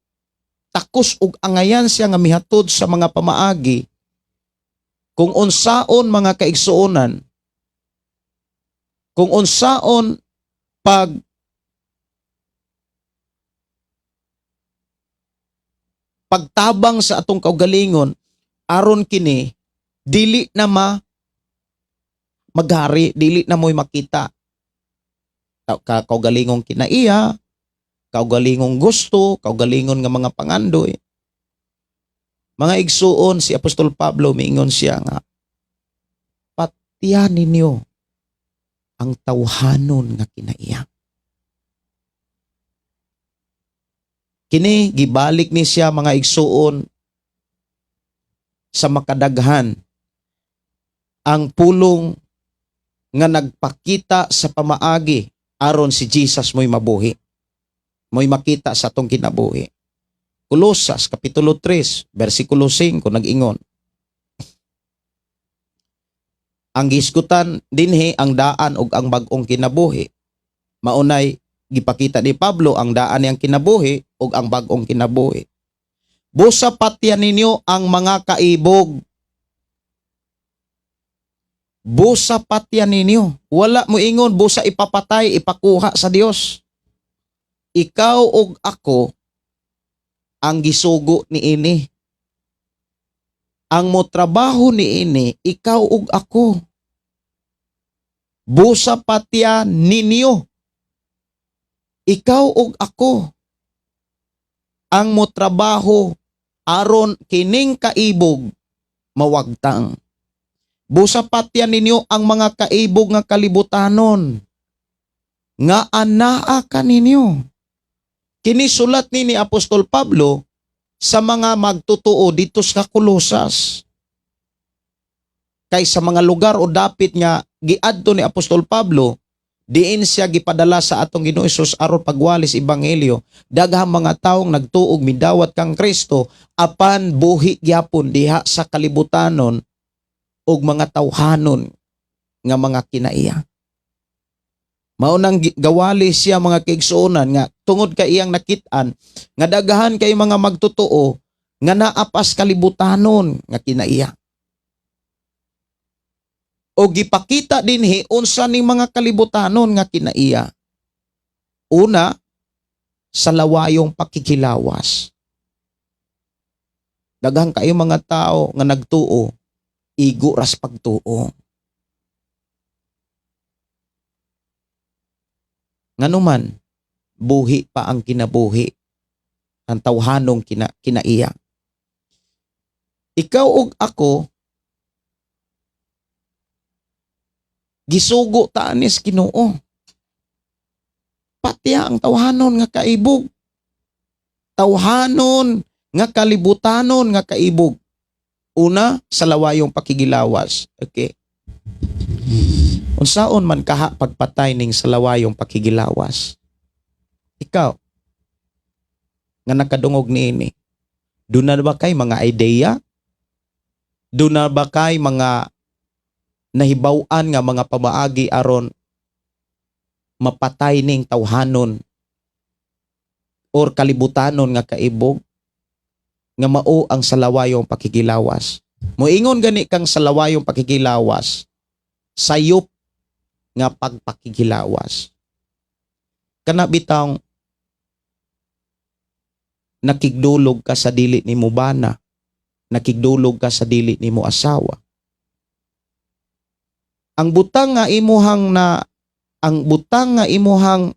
Speaker 2: takos ug angayan siya nga mihatod sa mga pamaagi kung unsaon, mga kaigsuonan, kung unsaon pagtabang sa atong kaugalingon aron kini dili na maghari, dili na mo'y makita kaugalingong kinaiya, kaugalingong gusto, kaugalingon nga mga pangandoy. Mga igsuon, si Apostol Pablo miingon siya nga patyan ninyo ang tawhanon nga kinaiya. Kini gibalik ni siya, mga igsuon, sa makadaghan ang pulong nga nagpakita sa pamaagi aron si Jesus mo'y mabuhi, mo'y makita sa atong kinabuhi. Kolosas Kapitulo 3, versikulo 5 nag-ingon. Ang gisgutan dinhi ang daan ug ang bag-ong kinabuhi. Maunay gipakita ni Pablo ang daan niyang kinabuhi ug ang bag-ong kinabuhi. "Busa patyan ninyo ang mga kaibog." Busa patyan ninyo. Wala mo ingon busa ipapatay, ipakuha sa Dios. Ikaw ug ako ang gisugo ni ini. Ang motrabaho ni ini, ikaw ug ako. Busa patya ninyo. Ikaw ug ako ang motrabaho aron kining kaibog mawagtang. "Busa patya ninyo ang mga kaibog nga kalibutanon nga anaa kaninyo." Kini sulat ni Apostol Pablo sa mga magtotoo dito sa Colosas. Kay sa mga lugar o dapit nga giadto ni Apostol Pablo, diin siya gipadala sa atong Ginoo Hesus aron pagwali sa ebanghelyo, daghang mga taong nagtuog, midawat kang Kristo, apan buhi gyapon diha sa kalibutanon ug mga tawhanon nga mga kinaiya. Mao nang gawali siya, mga kaigsuonan, nga tungod kay iyang nakit-an nga daghan kay mga magtotoo nga naapas kalibutanon nga kinaiya. O gipakita dinhi unsa ning mga kalibutanon nga kinaiya. Una, sa lawayong pakikilawas. Daghan kayo mga tao nga nagtuo, igo ras pagtuo. Nganuman, buhi pa ang kinabuhi ang tawhanong kinaiya. Ikaw ug ako gisugo ta anis Ginoo. Patya ang tawhanon nga kaibog. Tawhanon nga kalibutanon nga kaibog. Una, sa lawayong pakigilawas. Okay. Unsaon man kaha pagpatay ning sa lawayong pakigilawas? Ikaw nga nakadungog niini, duna ba kay mga ideya? Duna ba kay mga nahibaw-an nga mga pamaagi aron mapatay ning tawhanon or kalibutanon nga kaibog nga mao ang salawayong pakigilawas? Moingon gani kang salawayong pakigilawas, sayop nga pagpakigilawas. Kana bitawng nakigdulog ka sa dili nimo bana, nakigdulog ka sa dili nimo asawa. Ang butang nga imuhang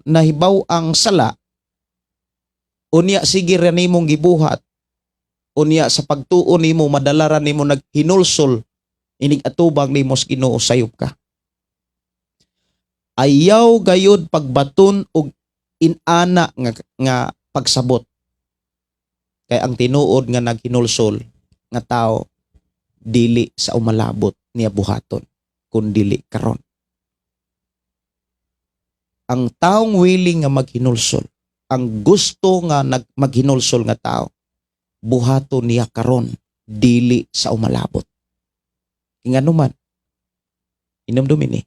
Speaker 2: nahibaw ang sala, unya sige ra nimong gibuhat, unya sa pagtuo nimo madala ra nimo naghinulsol inig atubang nimo sa Ginoo, sayop ka. Ayaw gayud pagbaton og inana nga pagsabot. Kay ang tinuod nga naghinulsol nga tao, dili sa umalabot niya buhaton, kun dili karon. Ang taong willing nga maghinulsol, ang gusto nga maghinulsol nga tao, buhaton niya karon, dili sa umalabot. Ngano man, hinumdumi ni,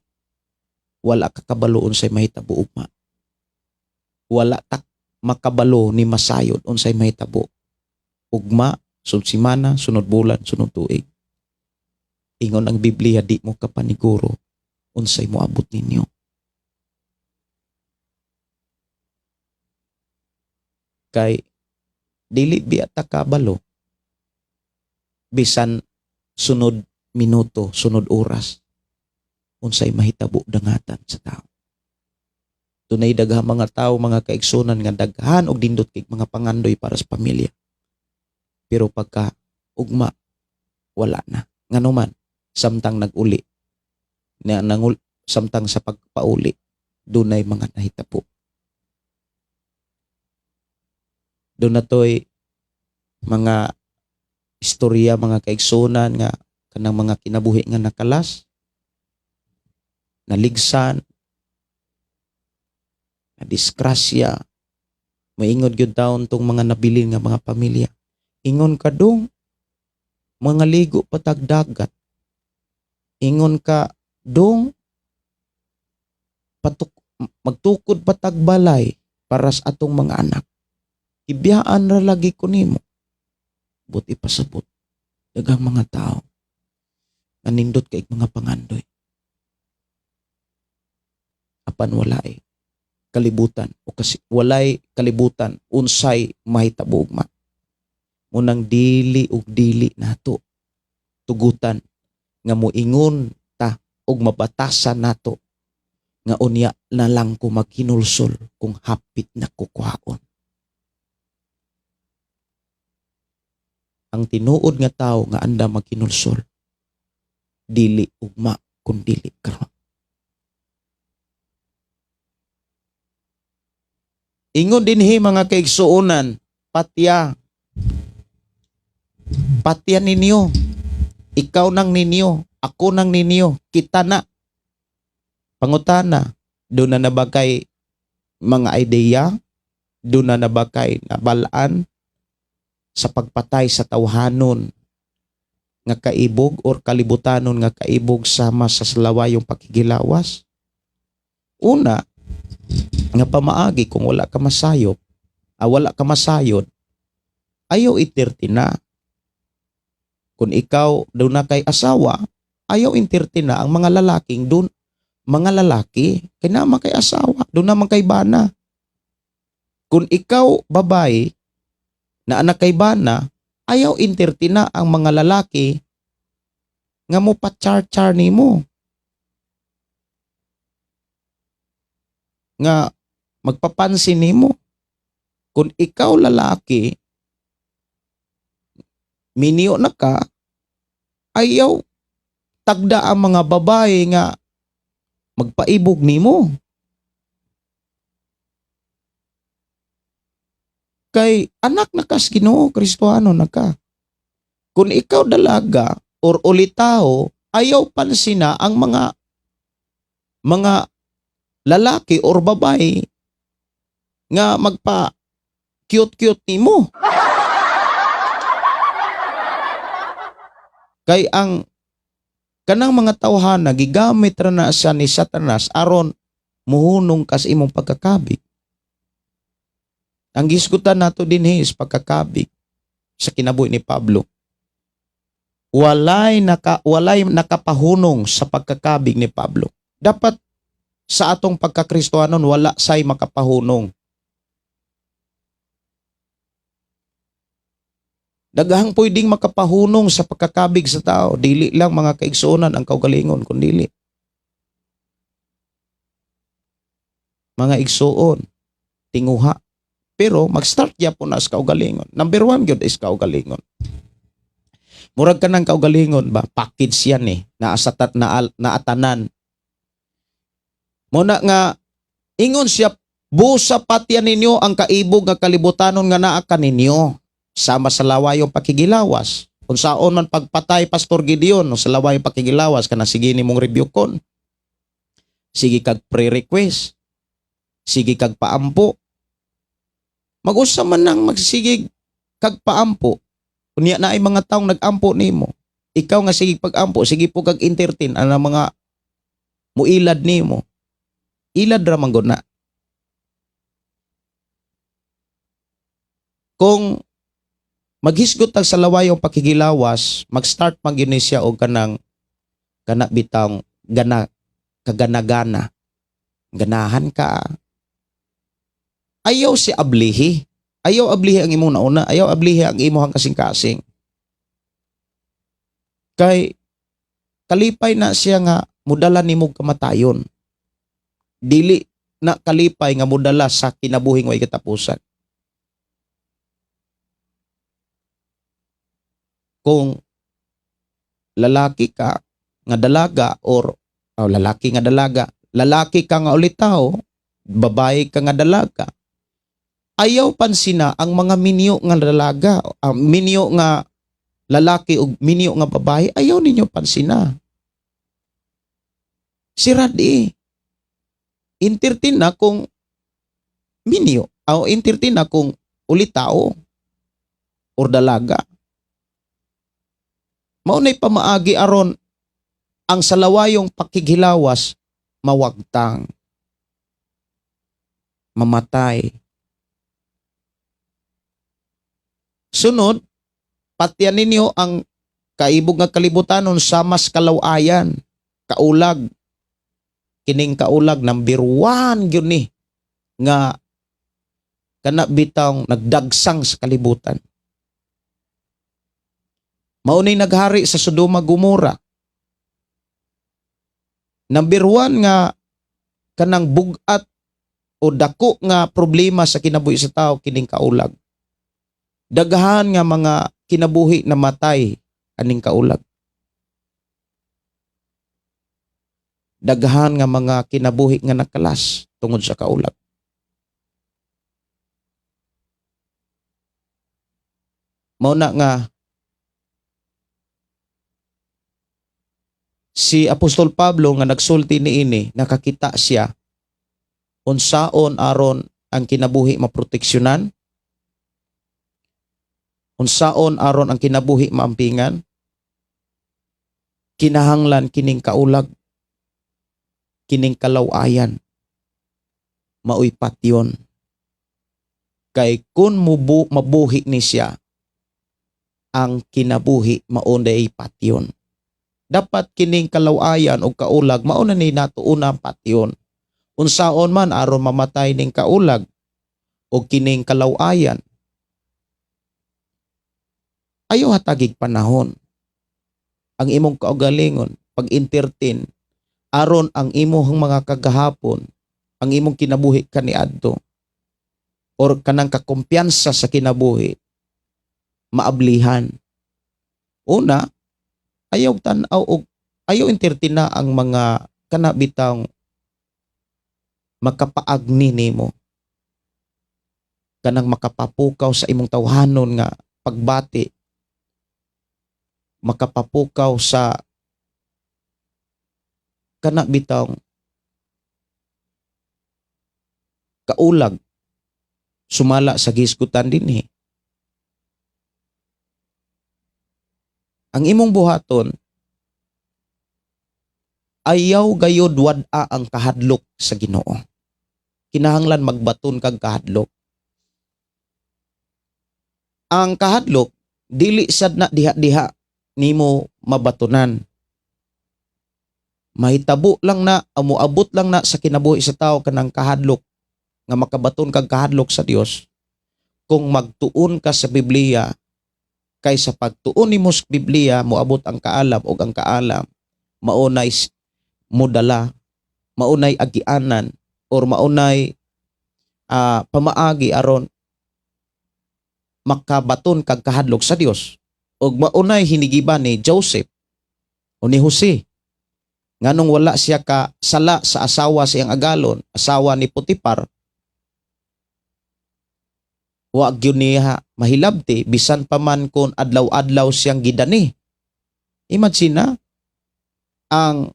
Speaker 2: wala ka kabalo unsay mahitabo ugma. Wala ta makabalo ni masayod unsay mahitabo ugma, sunod semana, sunod bulan, sunod tuig. Ingon ang Biblia, di mo kapaniguro unsay moabot ninyo. Kay dili biya ta kabalo bisan sunod minuto, sunod oras, unsay mahitabo dangatan sa tao. Dunay daghang mga tao, mga kaigsunan, nga daghan og dindot kay mga pangandoy para sa pamilya. Pero pagka ugma, wala na. Ngano man, samtang nag-uli, na nangul, samtang sa pagpauli, dunay mga nahitabo. Doon na to'y mga istorya, mga kaigsunan, nga kanang mga kinabuhi nga nakalas, naligsan, na disgrasya. Maingod gyud taon tong mga nabilin nga mga pamilya. Ingon ka dong, mga ligo patag dagat. Ingon ka dong, patuk, magtukod patag balay para sa atong mga anak. Ibiyaan ra lagi ko nimo. But ipasabot, daghang mga tao nanindot kay mga pangandoy. Apan walay kalibutan o kasi walay kalibutan unsay mahitabo ugma. Munang dili ug dili nato tugutan nga moingon ta og mabatasan nato nga unya na lang ko maghinulsol kung hapit na kukuhaon. Ang tinuod nga tao nga anda maghinulsol, dili ugma kun dili karon. Ingon dinhi, mga kaigsuonan, patya. Patya ninyo. Ikaw nang ninyo, ako nang ninyo, kita na. Pangutana, duna na ba kay mga ideya? Duna na ba kay nabalaan sa pagpatay sa tawhanon nga kaibog or kalibutanon nga kaibog sama sa salawayong pakigilawas? Una nga pamaagi, kung wala ka masayop, wala ka masayod, ayaw itirtina. Kung ikaw duna kay asawa, ayaw entertain na ang mga lalaking dun, mga lalaki kay naman kay asawa, duna man kay bana. Kung ikaw babae na anak kay bana, ayaw entertain na ang mga lalaki nga mo pa-char-char nimo, nga magpapansin nimo. Kung ikaw lalaki, minyo na ka, ayaw tagda ang mga babae nga magpaibog nimo. Kay anak na kas Ginoo, Kristohano na ka. Kung ikaw dalaga or ulitawo, ayaw pansina ang mga lalaki or babae nga magpa cute-cute nimo. Kay ang kanang mga tawhana gigamit ra na siya ni Satanas aron muhunong kas imong pagkakabig. Ang gisgutan nato dinhi is pagkakabig sa kinabuhi ni Pablo. Walay nakapahunong sa pagkakabig ni Pablo. Dapat sa atong pagkakristohanon wala say makapahunong. Daghang pwedeng makapahunong sa pagkakabig sa tao. Dili lang mga kaigsuonan ang kaugalingon, kundili mga igsuon, tinguha. Pero mag-start gyapon na sa kaugalingon. Number one gyud is kaugalingon. Murag ka ng kaugalingon ba? Package yan eh. Naasatat na naatanan. Muna nga ingon siya, busa patyan ninyo ang kaibog nga kalibutanon nga naa kaninyo. Sama sa lawayong pakigilawas. Kung saon man pagpatay, Pastor Gideon, no, sa lawayong pakigilawas kana sige nimong review kon. Sige kag pre-request. Sige kag paampo. Mag-usa man nang magsigig kag paampo. Unya na ay mga taong nag-ampo nimo. Ikaw nga sige pag-ampo, sige po kag entertain ang mga muilad nimo. Ilad ra man gud na. Kung maghisgot tag sa lawayong pakigilawas, mag-start man gyud ni siya og kanang kana bitang gana kaganagana. Ganahan ka. Ayaw si ablihi. Ayaw ablihi ang imong nauna, ayaw ablihi ang imong kasing-kasing. Kay kalipay na siya nga mudala nimo kamatayon. Dili na kalipay nga mudala sa kinabuhing way katapusan. Kung lalaki ka nga dalaga or oh, lalaki nga dalaga, lalaki ka nga ulitaw, babae ka nga dalaga, ayaw pansina ang mga minyo nga dalaga, ang minyo nga lalaki ug minyo nga babae, ayaw ninyo pansina. Sirad eh. Entertain na kung minyo, o entertain na kung ulitao or dalaga. Maunay pamaagi aron ang salawayong pakighilawas mawagtang, mamatay. Sunod, patyan ninyo ang kaibog nga kalibutanon sa mas kalawayan, kaulag. Kining kaulag number 1 gyud ni nga kana bitang nagdagsang sa kalibutan. Maunay naghari sa Sodoma Gomora. Number 1 nga kanang bug-at o dako nga problema sa kinabuhi sa tao kining kaulag. Daghan nga mga kinabuhi na matay aning kaulag. Daghan nga mga kinabuhi nga nakalas tungod sa kaulag. Mao na nga si Apostol Pablo nga nagsulti niini, nakakita siya unsaon aron ang kinabuhi maproteksyonan, unsaon aron ang kinabuhi maampingan, kinahanglan kining kaulag, kining kalawayan, maoy patyon. Kay kun mabuhi ni siya, ang kinabuhi maunday patyon. Dapat kining kalawayan o kaulag mauna ni nato una ang patyon. Unsaon man aron mamatay ning kaulag o kining kalawayan, ayaw hatagig panahon. Ang imong kaugalingon pag-entertain aron ang imong mga kagahapon, ang imong kinabuhi kaniadto or kanang kakumpiyansa sa kinabuhi maablihan. Una, ayaw tan-aw og ayaw entertain na ang mga kanabitang makapaagni nimo. Kanang makapapukaw sa imong tawhanon nga pagbati, makapapukaw sa kana bitawng kaulag sumala sa gisgutan dinhi. Ang imong buhaton, ayaw gayod wad-a ang kahadlok sa Ginoo. Kinahanglan magbaton kag kahadlok. Ang kahadlok dili sad na diha-diha nimo mabatunan. Mahitabo lang na, moabot lang na sa kinabuhi sa tao kanang kahadlok nga makabaton kag kahadlok sa Dios kung magtuon ka sa Biblia, kay sa pagtuon nimo sa Biblia moabot ang kaalam, ug ang kaalam maunay modala, maunay agianan or maunay pamaagi aron makabaton kag kahadlok sa Dios. Ug maunay hinigiba ni Joseph o ni Jose, nganong wala siya ka sala sa asawa siyang agalon, asawa ni Potifar, wa gyud niya mahilabti bisan pa man kon adlaw-adlaw siyang gidani. Imagine na ang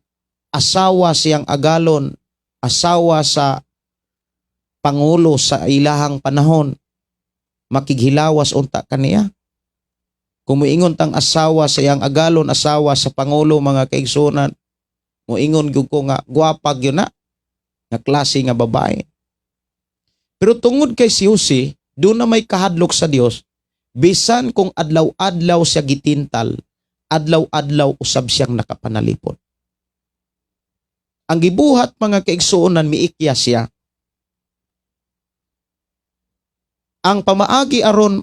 Speaker 2: asawa siyang agalon, asawa sa pangulo sa ilahang panahon, makighilawas unta kaniya. Kung muingon tang asawa sa iyang agalon, asawa sa pangulo, mga kaigsunan, muingon gyud ko nga gwapa gyud na nga klase nga babae. Pero tungod kay si Jose, doon na may kahadlok sa Dios, bisan kung adlaw-adlaw siya gitintal, adlaw-adlaw usab siyang nakapanalipod. Ang gibuhat, mga kaigsuonan, miikya siya. Ang pamaagi aron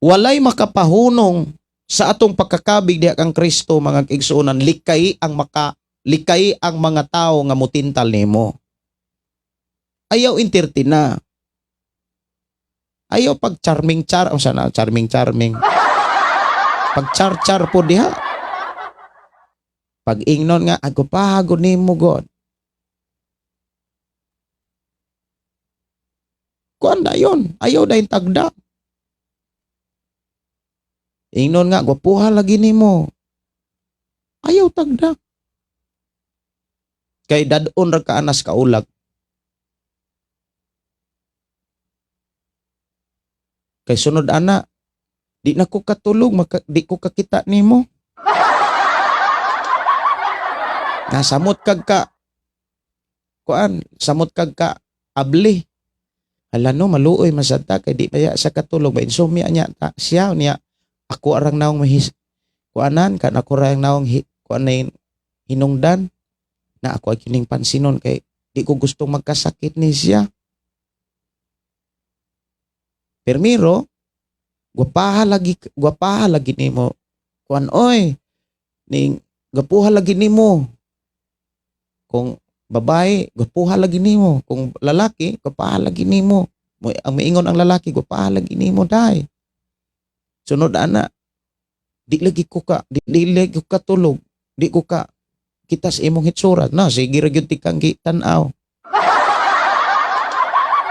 Speaker 2: walay makapahunong sa atong pagkakabig diha kang Kristo, mga kaigsuonan, likay ang mga tao nga mutintal nimo. Ayaw entertain na. Ayaw pag charming char, ang sana charming charming. Pag char char po diha. Pag ingnon nga ako pagod nimo God. Kuan na yun. Ayaw na yung tagda. Ingnon nga, gwapuha lagi nimo. Ayaw tagda. Kay dadon ra ka anas kaulag. Kay sunod ana, di na ko katulog, di ko kakita nimo. Nasamot kag ka, kuan, samot kag ka, abli. Hala no, maluoy masad ta kay di pa sa katulog, ba insomnia niya ta siya niya. Ako arang naong mahis kuanan kan ako rang naong kuan na hinungdan na ako ay kining pansinon kay di ko gustong magkasakit ni siya. Permiro, gwapaha lagi nimo. Kuan oy, ning gwapuha lagi nimo. Kung babae, gwapuha lagi nimo. Kung lalaki, gwapaha lagi nimo. Ang miingon ang lalaki, gwapaha lagi nimo dai. Sunod ana, di lagi ko katulog, di ko ka kita sa imong hitsura. Na, sige ra gyud tikang gitan-aw.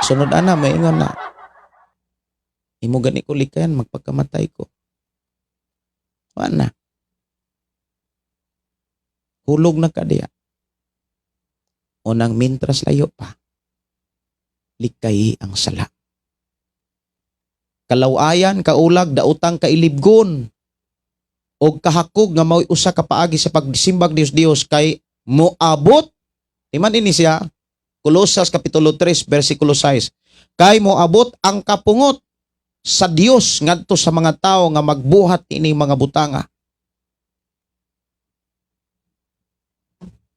Speaker 2: Sunod ana, maingon na. Imo gani ko likayan, magpagkamatay ko. Wala na. Hulog na ka diya. Unang mintras layo pa, likay ang sala. Kalawayan, kaulag, daotang kailibgon, o kahakog nga mao'y usa ka paagi sa pagsimbag Dios Dios kay moabot. Iman ini siya, Kolosas Kapitulo 3, versikulo 6. Kay moabot ang kapungot sa Dios ngadto sa mga tawo nga magbuhat ini mga butanga.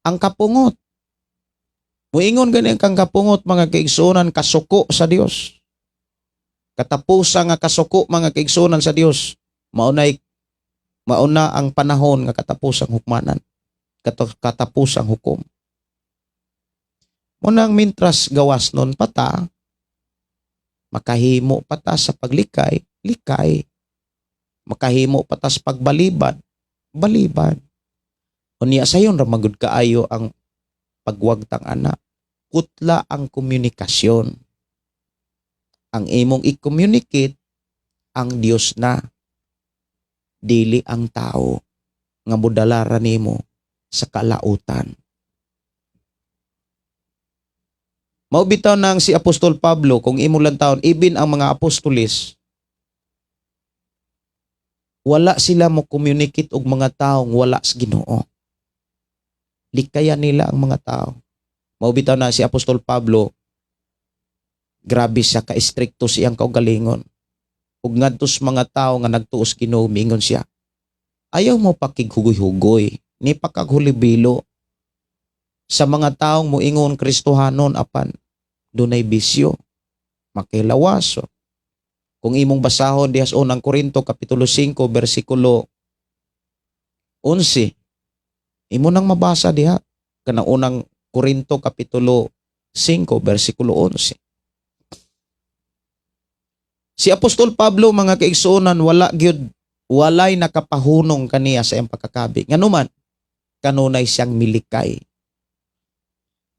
Speaker 2: Ang kapungot. Muingon gani kang kapungot, mga kaigsuonan, kasuko sa Dios. Katapusa nga kasuko, mga kaigsuonan, sa Dios. Mauna ang panahon nga katapusang hukmanan. Katapusang hukom. Munang mintras gawas nun pata, makahimo pata sa paglikay, likay. Makahimo pata sa pagbalibad, balibad. Unya sayon ra magud kaayo ang pagwagtang ana. Putla ang komunikasyon. Ang imong i-communicate ang Dios na, dili ang tao nga modala nimo sa kalautan. Mao bitaw nang si Apostol Pablo, kung imo lang taon, even ang mga apostoles, wala sila mo communicate og mga taong wala sa Ginoo. Likayan nila ang mga tao. Mao bitaw na si Apostol Pablo, grabe siya ka-estrikto sa iyang kaugalingon. Ug ngadto sa mga tao nga nagtuos Ginoo, miingon siya, "Ayaw mo pakighugoy-hugoy, ni pakaghulibilo sa mga taong moingon Kristohanon apan dunay bisyo, makilawas." Kung imong basahon diha sa Unang Korinto kapitulo 5 bersikulo 11, imo nang mabasa diha kana Unang Korinto kapitulo 5 bersikulo 11. Si Apostol Pablo, mga kaigsuonan, wala gyud, walay nakapahunong kaniya sa iyang pagkakabi. Nganuman, kanunay siyang milikay.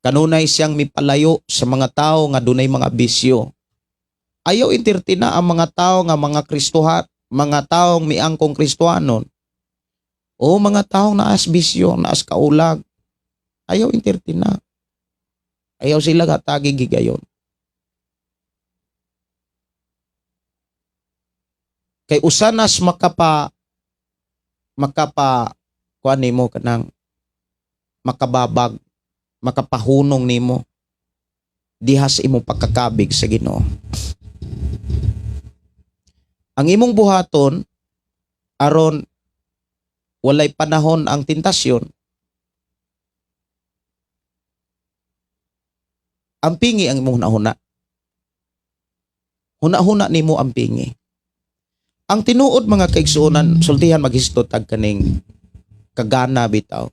Speaker 2: Kanunay siyang mipalayo sa mga tao nga dunay mga bisyo. Ayaw entertain ang mga tao nga mga Kristohan, mga taong miangkong Kristohanon o mga taong naas bisyo, naas kaulag. Ayaw entertain na. Ayaw sila hatagi gigayon. Kay usanas makapa kuan nimo, kanang makababag, makapahunong nimo diha sa imong pagkakabig sa Ginoo. Ang imong buhaton aron walay panahon ang tentasyon, ampingi ang imong hunahuna. Hunahuna nimo ampingi. Ang tinuod, mga kaigsuonan, sultihan maghisgot tag kaning kagana bitaw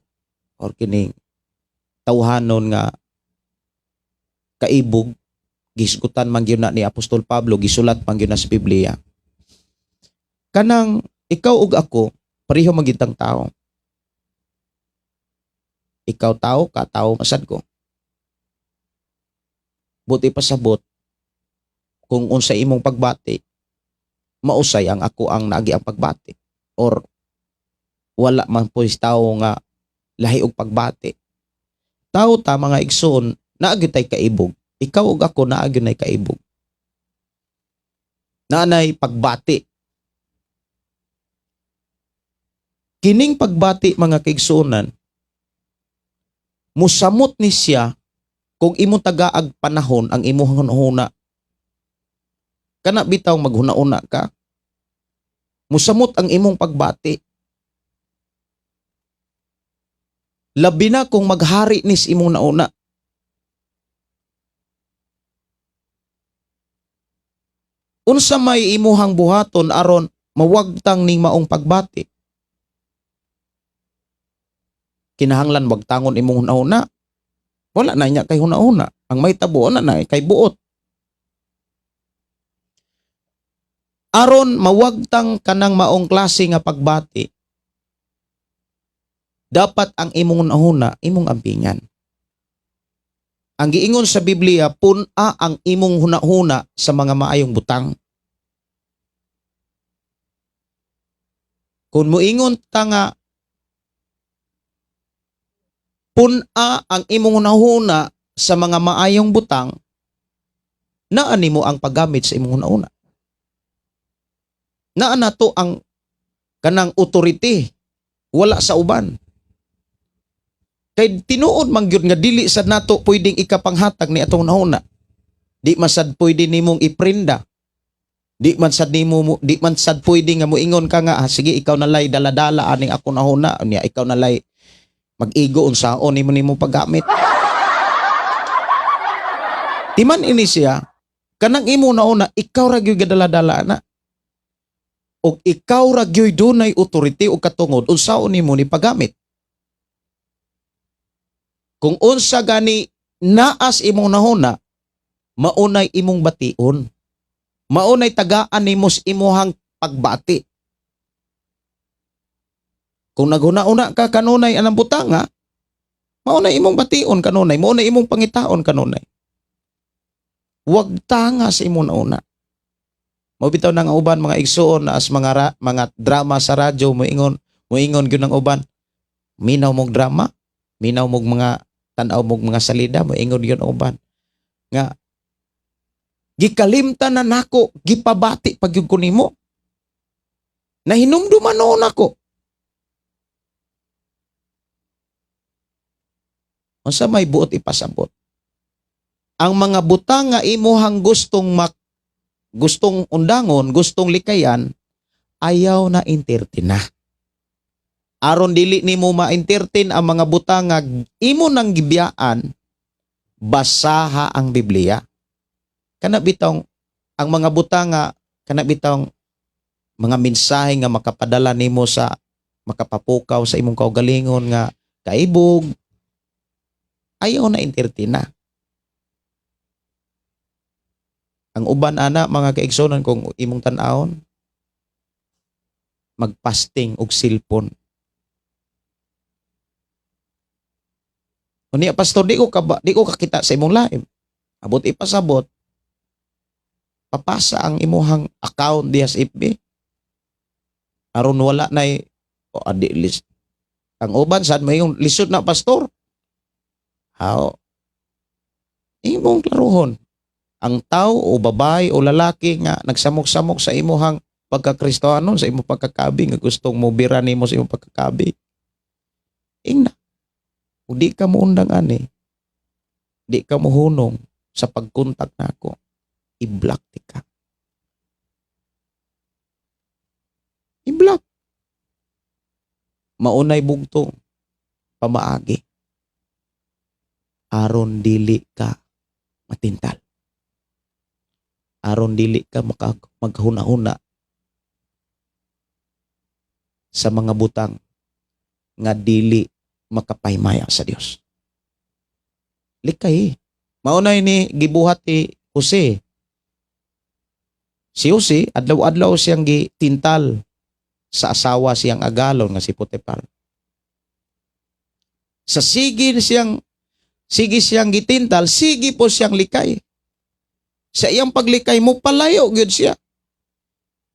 Speaker 2: or kining tawhanon nga kaibog, gisgutan man gyud na ni Apostol Pablo, gisulat man gyud na sa Biblia. Kanang ikaw ug ako, pareho man gyud tang tao. Ikaw tao ka, tao masad ko. Buti pasabot kung unsa imong pagbati, mausay ang ako ang naagi ang pagbati, or wala man po tao nga lahi og pagbati. Tao ta, mga igsoon, naa gyud tay kaibog. Ikaw ug ako, naa gyud nay kaibog. Naanay pagbati. Kining pagbati, mga kaigsuonan, musamot ni siya kung imong tagaag panahon ang imong hunahuna. Kana bitaw maghuna-una ka. Musamot ang imong pagbati. Labi na kung maghari nis imong nauna. Unsa may imuhang buhaton aron mawagtang ning maong pagbati? Kinahanglan wagtangon imong hunahuna. Wala na niya kay hunahuna. Ang may tabo na na kay buot. Aron mawagtang kanang maong klase nga pagbati, dapat ang imong hunahuna imong ampingan. Ang giingon sa Biblia, pun-a ang imong hunahuna sa mga maayong butang. Kung muingon ta nga pun-a ang imong hunahuna sa mga maayong butang, naa nimo ang paggamit sa imong hunahuna. Naa nato ang kanang authority, wala sa uban. Kay tinuod man gyud nga dili sad nato pwedeng ikapanghatag ni atong hunahuna. Di man sad pwede nimong iprinda. Di man sad pwede nga moingon ka nga, "Ah, sige, ikaw na lay dala-dala aning ako nahuna niya, ikaw na lay mag-igo unsaon nimo nimo paggamit." Di man ini siya, kanang imo nauna, ikaw ra gyud gadala-dala na. Og ikaw ra gyud dunay authority o katungod unsaon nimo ni paggamit. Kung unsa gani naas imong nahuna, maunay imong bation. Maunay tagaan nimo sa imuhang pagbati. Kung naghuna-una ka kanunay anang butanga, maunay imong bation kanunay, maunay imong pangitaon kanunay. Wag tanga sa imong nauna. Mao bitaw nang uban, mga igsuon, na as mga drama sa radyo, moingon gyud ang uban, "Minaw mog drama, minaw mog mga tan-aw mog mga salida." Moingon gyud ang uban nga gikalimtan na nako, gipabati pag gyud ko nimo, nahinumduman noon ako. Unsa may buot ipasabot? Ang mga butang nga imuhang gustong undangon, gustong likayan, ayaw na entertain na. Aron dili nimo ma-entertain ang mga butang nga imo nang gibiyaan, basaha ang Biblia. Kana bitong ang mga butang nga kana bitong mga mensahe nga makapadala nimo sa makapapukaw sa imong kaugalingon nga kaibog, ayaw na entertain na. Ang uban ana, mga kaigsonan, kung imong tan-awon, magpasting og cellphone. Unya, "Pastor, di ko kakita sa imong live." Abot ipasabot, papasa ang imuhang account diha sa FB. Aron wala nay o adi list. Ang uban sad may yung lisod na, "Pastor." How? Imong klaruhon. Ang tao o babae o lalaki nga nagsamok-samok sa imuhang pagkakristohanon, sa imong pagkakabi, nga gustong mobira nimo sa imong pagkakabi. Ingna. Kung di ka muundang ani, di ka muhunong sa pagkontak nako, i-block ti ka. I-block. Maunay bugtong pamaagi aron dili ka matintal. Aron dili ka maghuna-huna sa mga butang nga dili makapahimaya sa Dios. Likay. Maunay ni gibuhat ni Jose. Si Jose, adlaw-adlaw siyang gitintal sa asawa siyang agalon nga si Potiphar. Sa sige siyang gitintal, sige po siyang likay. Sa iyang paglikay mo palayo gyud siya.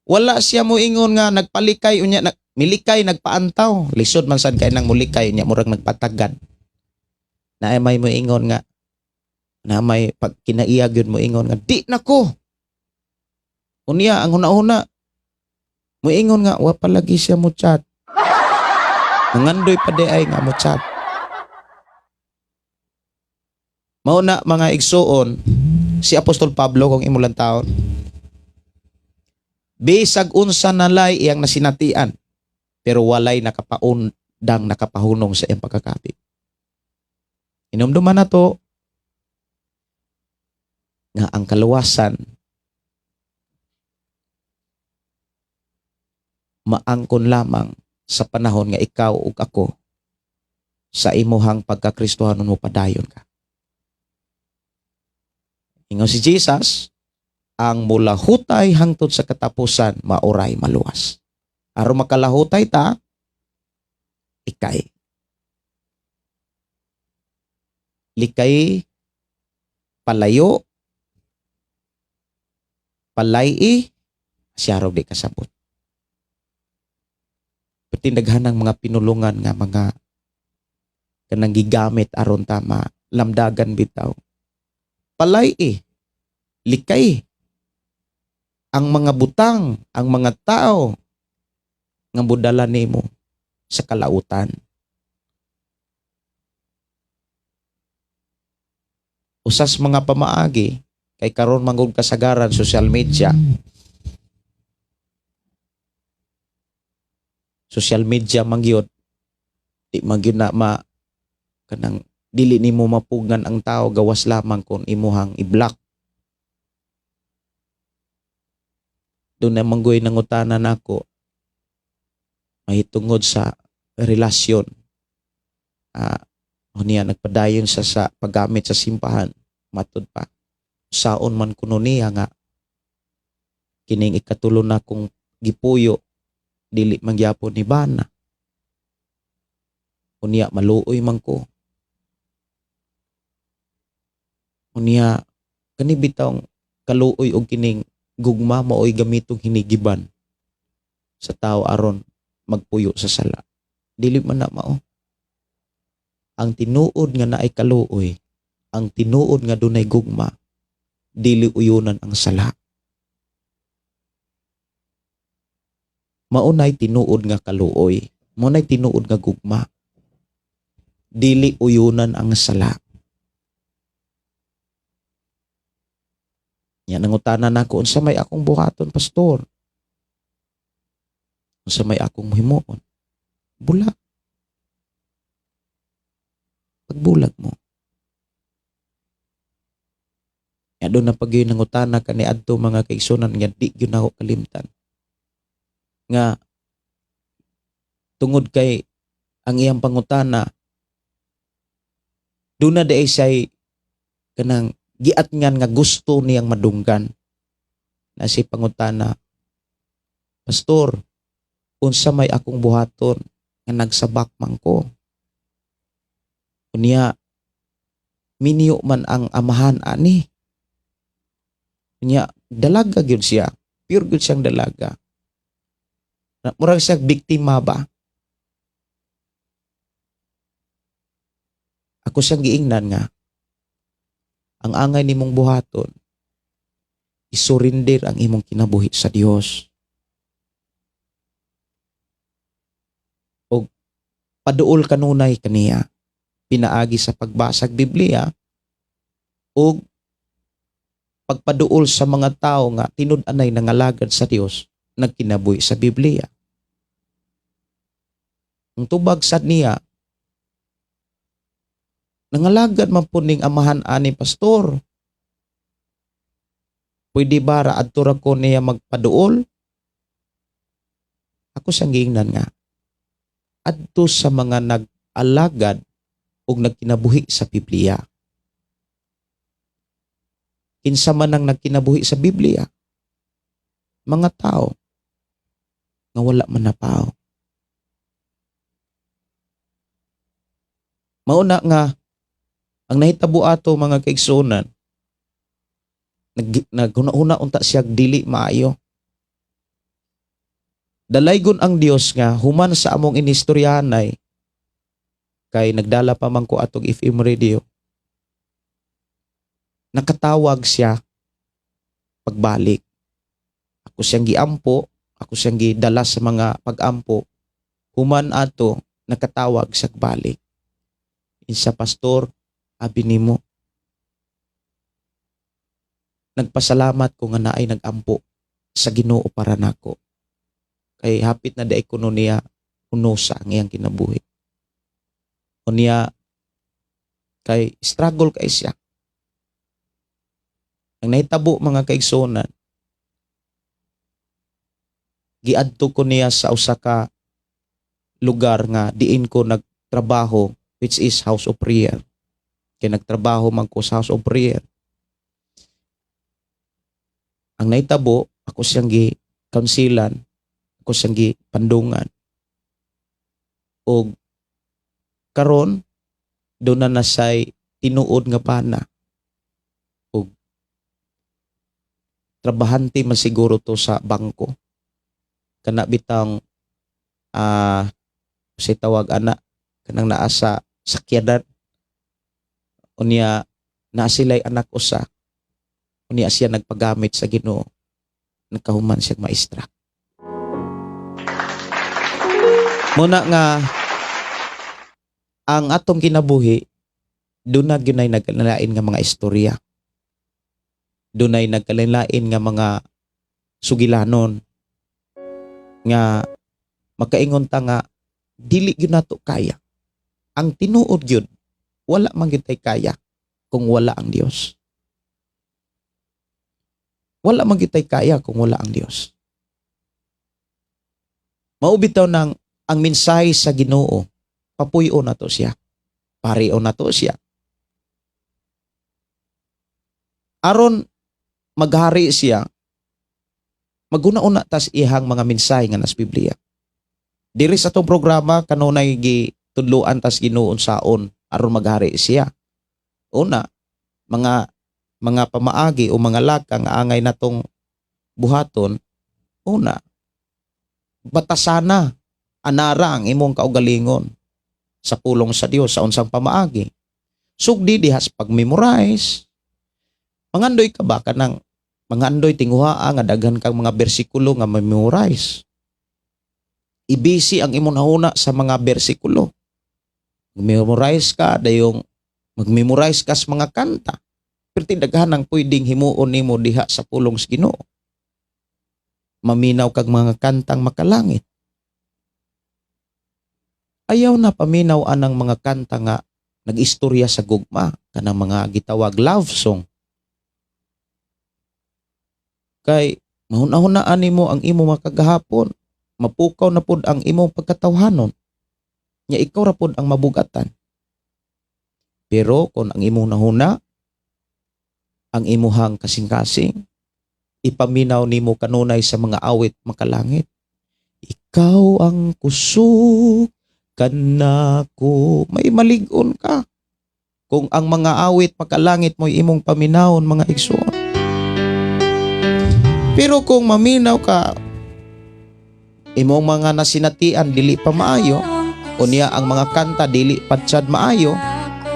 Speaker 2: Wala siya mo ingon nga nagpalikay unya milikay nagpaantaw. Lisod man sad kay nang mulikay unya murag nagpatagad. Na may mo ingon nga na may pag kinaiya gyud mo ingon nga di nako. Unya ang huna-huna mo ingon nga wa palagi siya mo chat. Nangandoy pa di ay nga mo chat. Mao na, mga igsuon, si Apostol Pablo, kung imo lang taon, bisag unsa nalay iyang nasinatian, pero walay nakapaundang nakapahunong sa iyang pagkakabig. Inumduman na to nga ang kaluwasan maangkon lamang sa panahon nga ikaw ug ako sa imuhang pagkakristohanon mo padayon ka. Ingon si Jesus, ang mulahutay hangtod sa katapusan maoray maluwas. Aron makalahutay ta, ikay. Likay, palayo, palay, siyarog di kasabot. Pertindaghan ng mga pinulungan nga mga kanang gigamit aron tama lamdagan bitaw. Palay, likay ang mga butang, ang mga tao nga budala nimo sa kalautan. Usas mga pamaagi kay karon manggod kasagaran social media. Social media man gyud, di man gyud na ma kanang dili nimo mapugngan ang tao gawas lamang kung imuhang i-block. Doon na manggoy nangutana nako mahitungod sa relasyon. Niya nagpadayon siya sa paggamit sa simbahan, matud pa. Saon man kuno niya nga kining ikatulo na kong gipuyo dili man gyapon ni bana. Unya maluoy man ko. Unya kani bitawng kaluoy og kining Gugma maoy gamitong hinigiban sa tao aron magpuyo sa sala. Dili man na mao. Ang tinuod nga naay kaluoy, ang tinuod nga dunay gugma, dili uyunan ang sala. Maunay tinuod nga kaluoy, maunay tinuod nga gugma. Dili uyunan ang sala. Nya nangutana nako, unsa may akong buhaton, pastor? Unsa may akong himuon? Bulag. Pagbulag mo. Nya doon na pag yun nangutana kani adto, mga kaigsunan, nga di gyud nako kalimtan. Nga tungod kay ang iyang pangutana doon na diay siya'y kanang giatngan nga gusto niyang madunggan na si pangutana, "Pastor, unsa may akong buhaton nga nagsabak man ko? Unya minyo man ang amahan ani." Unya dalaga gyud siya, pure gyud siyang dalaga. Na, murag siya biktima ba. Ako siyang giingnan nga ang angay nimong buhaton, isurrender ang imong kinabuhi sa Dios. Og paduol kanunay kaniya pinaagi sa pagbasag Biblia og pagpaduol sa mga tao nga tinud-anay nangalagad sa Dios, nagkinabuhi sa Biblia. Ang tubag sad niya, "Nangalagad man po ning amahan ani, pastor. Pwede ba ra adto ra ko niya magpaduol?" Ako siyang giingnan nga adto sa mga nag-alagad og nagkinabuhi sa Biblia. Kinsa man ang nagkinabuhi sa Biblia? Mga tao nga wala man napaw. Mauna nga ang nahitabo ato, mga kaigsuonan, naghuna-huna unta siya dili maayo. Dalaygon ang Dios nga human sa among inistoryahanay, kay nagdala pa man ko atong FM radio. Nakatawag siya pagbalik. Ako siyang giampo, ako siyang gidala sa mga pagampo. Human ato, nakatawag siya balik. Insa, "Pastor, abi nimo. Nagpasalamat ko nga naay nagampo sa Ginoo para nako. Kay hapit na diay kuno niya unosa ang iyang kinabuhi." Unya kay struggle kay siya. Ang nahitabo, mga kaigsuonan, giadto ko niya sa usa ka lugar nga diin ko nagtrabaho, which is House of Prayer. Kay nagtrabaho man ko sa House of Prayer. Ang nahitabo, ako siyang gi counselan, ako siyang gi pandungan. Og karon doon na nasay tinuod nga pana. Og trabahante man siguro to sa bangko. Kana bitang si tawag ana, kanang naa sa sakyanan. Unya naa sila'y anak usa. Unya siya nagpagamit sa Ginoo. Nagkahuman siya maestra. Muna nga ang atong kinabuhi doon na gyud nagkalain nga mga istorya. Dunay nagkalain nga mga sugilanon nga makaingon ta nga dili gyud nato kaya. Ang tinuod gyud, wala man gyud tay kaya kung wala ang Dios. Wala man gyud tay kaya kung wala ang Dios. Mao bitaw nang ang mensahe sa Ginoo, papuyo nato siya. Pario nato siya. Aron maghari siya, maguna-una tas ihang mga mensahe nga nas Biblia. Diri sa atong programa kanunay gitudloan tas Ginoo saon aron maghari siya. Una, mga pamaagi o mga laka nga angay natong buhaton, una, batasana, anara ang imong kaugalingon sa pulong sa Dios sa unsang pamaagi. Sugdi diha sa pag-memorize. Mangandoy ka ba kanang mangandoy tinguha nga daghan kang mga bersikulo nga memorize? Ibisi ang imong nahuna sa mga bersikulo. Memorize ka dayong mag-memorize ka sa mga kanta. Pero daghan ang pwedeng himuon nimo diha sa pulong sa Ginoo. Maminaw kag mga kantang makalangit. Ayaw na paminaw anang mga kanta nga nag-istorya sa gugma, kanang mga gitawag love song. Kay mahuna-hunaan nimo ang imo makagahapon, mapukaw na pud ang imong pagkatawhanon. Nya ikaw ra pud ang mabugatan. Pero kung ang imong nahuna, ang imuhang kasing-kasing, ipaminaw nimo kanunay sa mga awit makalangit. Ikaw ang kusog kanako, may malig-on ka. Kung ang mga awit makalangit mo'y imong paminawon, mga igsoon. Pero kung maminaw ka, imong mga nasinatian dili pa maayo, unya ang mga kanta dili patsad maayo,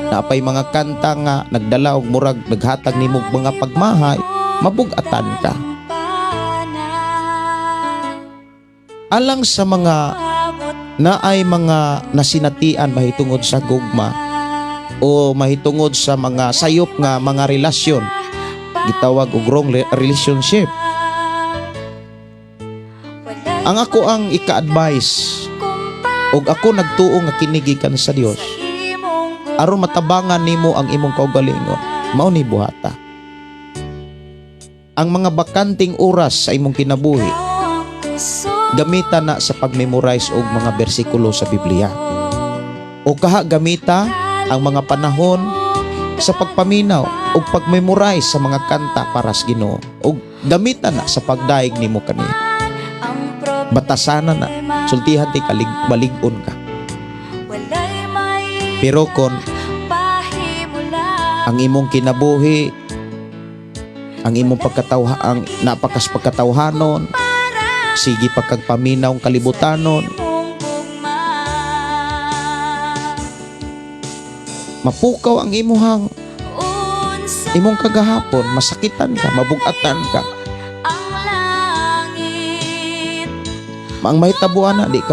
Speaker 2: napay mga kanta nga nagdala og murag naghatag nimo og mga pagmahay, mabugatan ka. Alang sa mga naay mga nasinatian mahitungod sa gugma o mahitungod sa mga sayop nga mga relasyon, gitawag og wrong relationship. Ang ako ang ika-advise og ako nagtuo nga kini gikan sa Dios, aron matabangan nimo ang imong kaugalingon, mao ni buhata. Ang mga bakanting oras sa imong kinabuhi, gamita na sa pag-memorize og mga bersikulo sa Biblia. O kaha gamita ang mga panahon sa pagpaminaw og pag-memorize sa mga kanta para sa Ginoo. Og gamita na sa pagdaig nimo kaniya. Batasana na, sultihan ti kalig balig-on ka. Pero kon ang imong kinabuhi, ang imong pagkatawha, ang napakas pagkatawhanon, sige pagkagpaminaw ang kalibutanon, mapukaw ang imong kagahapon, masakitan ka, mabugatan ka. Ang mahitabuan na, di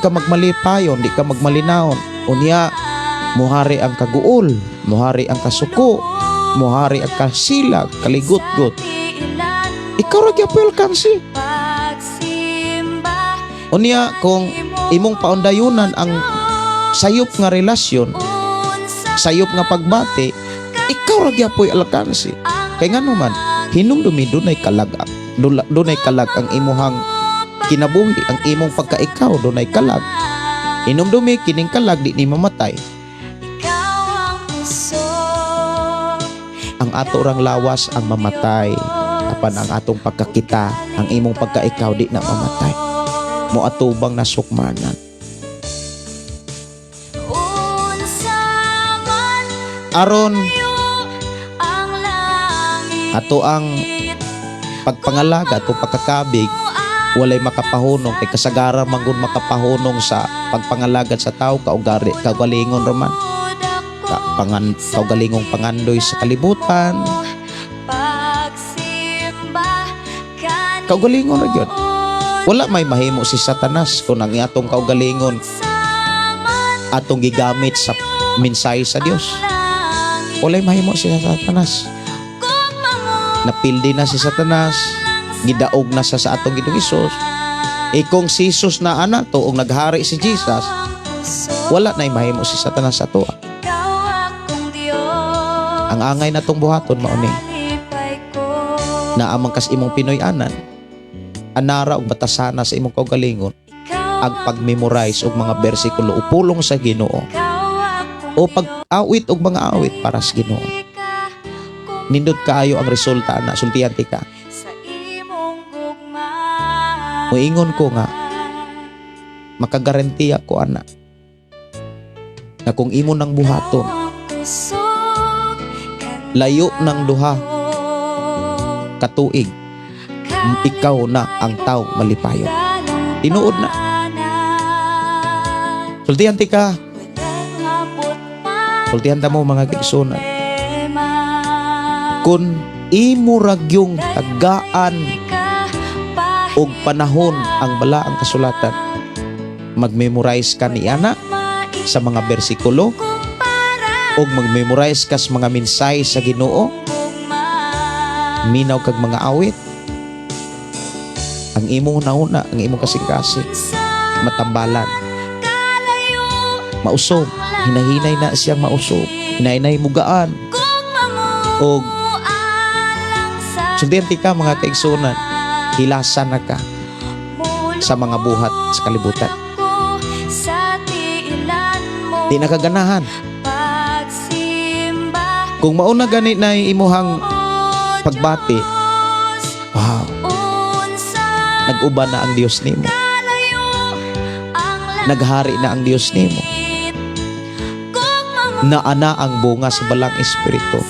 Speaker 2: ka magmalipayon, di ka magmalinaon. Unya, muhari ang kaguol, muhari ang kasuko, muhari ang kasilag, kaligutgot. Ikaw ra gyud alkansi. Unya, kung imong paundayunan ang sayop nga relasyon, sayop nga pagbati, ikaw ra gyud alkansi. Kay ngano man, hinumdumi dunay kalag, dunay kalag ang imuhang kinabuhi, ang imong pagkaikaw dunay kalag. Hinumdumi kining kalag di ni mamatay. Ang ato rang lawas ang mamatay, apan ang atong pagkakita, ang imong pagkaikaw di na mamatay. Moatubang nasukmanan. Aron ato ang pagpangalaga, ato pagkakabig, walay makapahunong kay kasagara mangun makapahunong sa pagpangalagad sa tao, kaugalingon raman. Kaugalingong pangandoy sa kalibutan. Kaugalingon ra gyud. Wala may mahimo si Satanas kung ang atong kaugalingon atong gigamit sa mensahe sa Dios. Walay mahimo si Satanas. Napildi na si Satanas, gidaog na sa atong Ginoong Hesus. E kung si Jesus na ana to og naghari si Jesus, wala na mahimo si Satanas sa atoa. Ang angay na tong buhaton mao ni naamang kas imong Pinoy-anan, anara og batasana sa imong kaugalingon ang pag-memorize og mga bersikulo o pulong sa Ginoo o pag-awit og mga awit para sa Ginoo. Nindot kaayo ang resulta na sultihan ti ka. Moingon ko nga makagarantiya ko ana na kung imo nang buhaton, layo ng duha katuig, Ikaw na ang tao malipayon. Tinuod na. Sultihan ti ka. Sultihan ta mo, mga kaigsuonan. Kung imo ragyong tagaan og panahon ang balaang kasulatan, mag-memorize ka niana sa mga bersikulo og mag-memorize ka sa mga mensahe sa Ginoo, minaw kag mga awit, ang imong nauna, ang imong kasing-kasing matambalan, mausob, hinahinay na siyang mausob, hinahinay mugaan. Og sultihan ka, mga kaigsuonan, hilasan na ka sa mga buhat sa kalibutan. Di na kaganahan. Kung mauna gani na imuhang pagbati, wow, nag-uban na ang Dios nimo. Naghari na ang Dios nimo. Naana ang bunga sa Balaang Espiritu.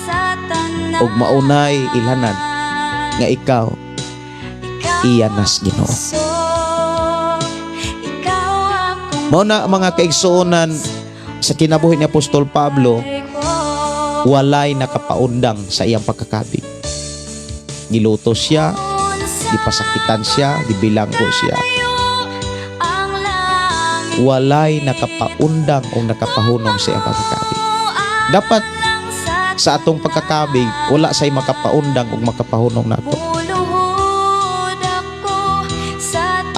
Speaker 2: Ug maunay ilanan nga ikaw iya nas Ginoo. Mao na, mga kaigsuonan, sa kinabuhi ni Apostol Pablo, walay nakapaundang sa iyang pagkakabig. Giluto siya, gipasakitan siya, gibilanggo siya. Walay nakapaundang o nakapahunong sa iyang pagkakabig. Dapat sa atong pagkakabig, wala say makapaundang o makapahunong nato.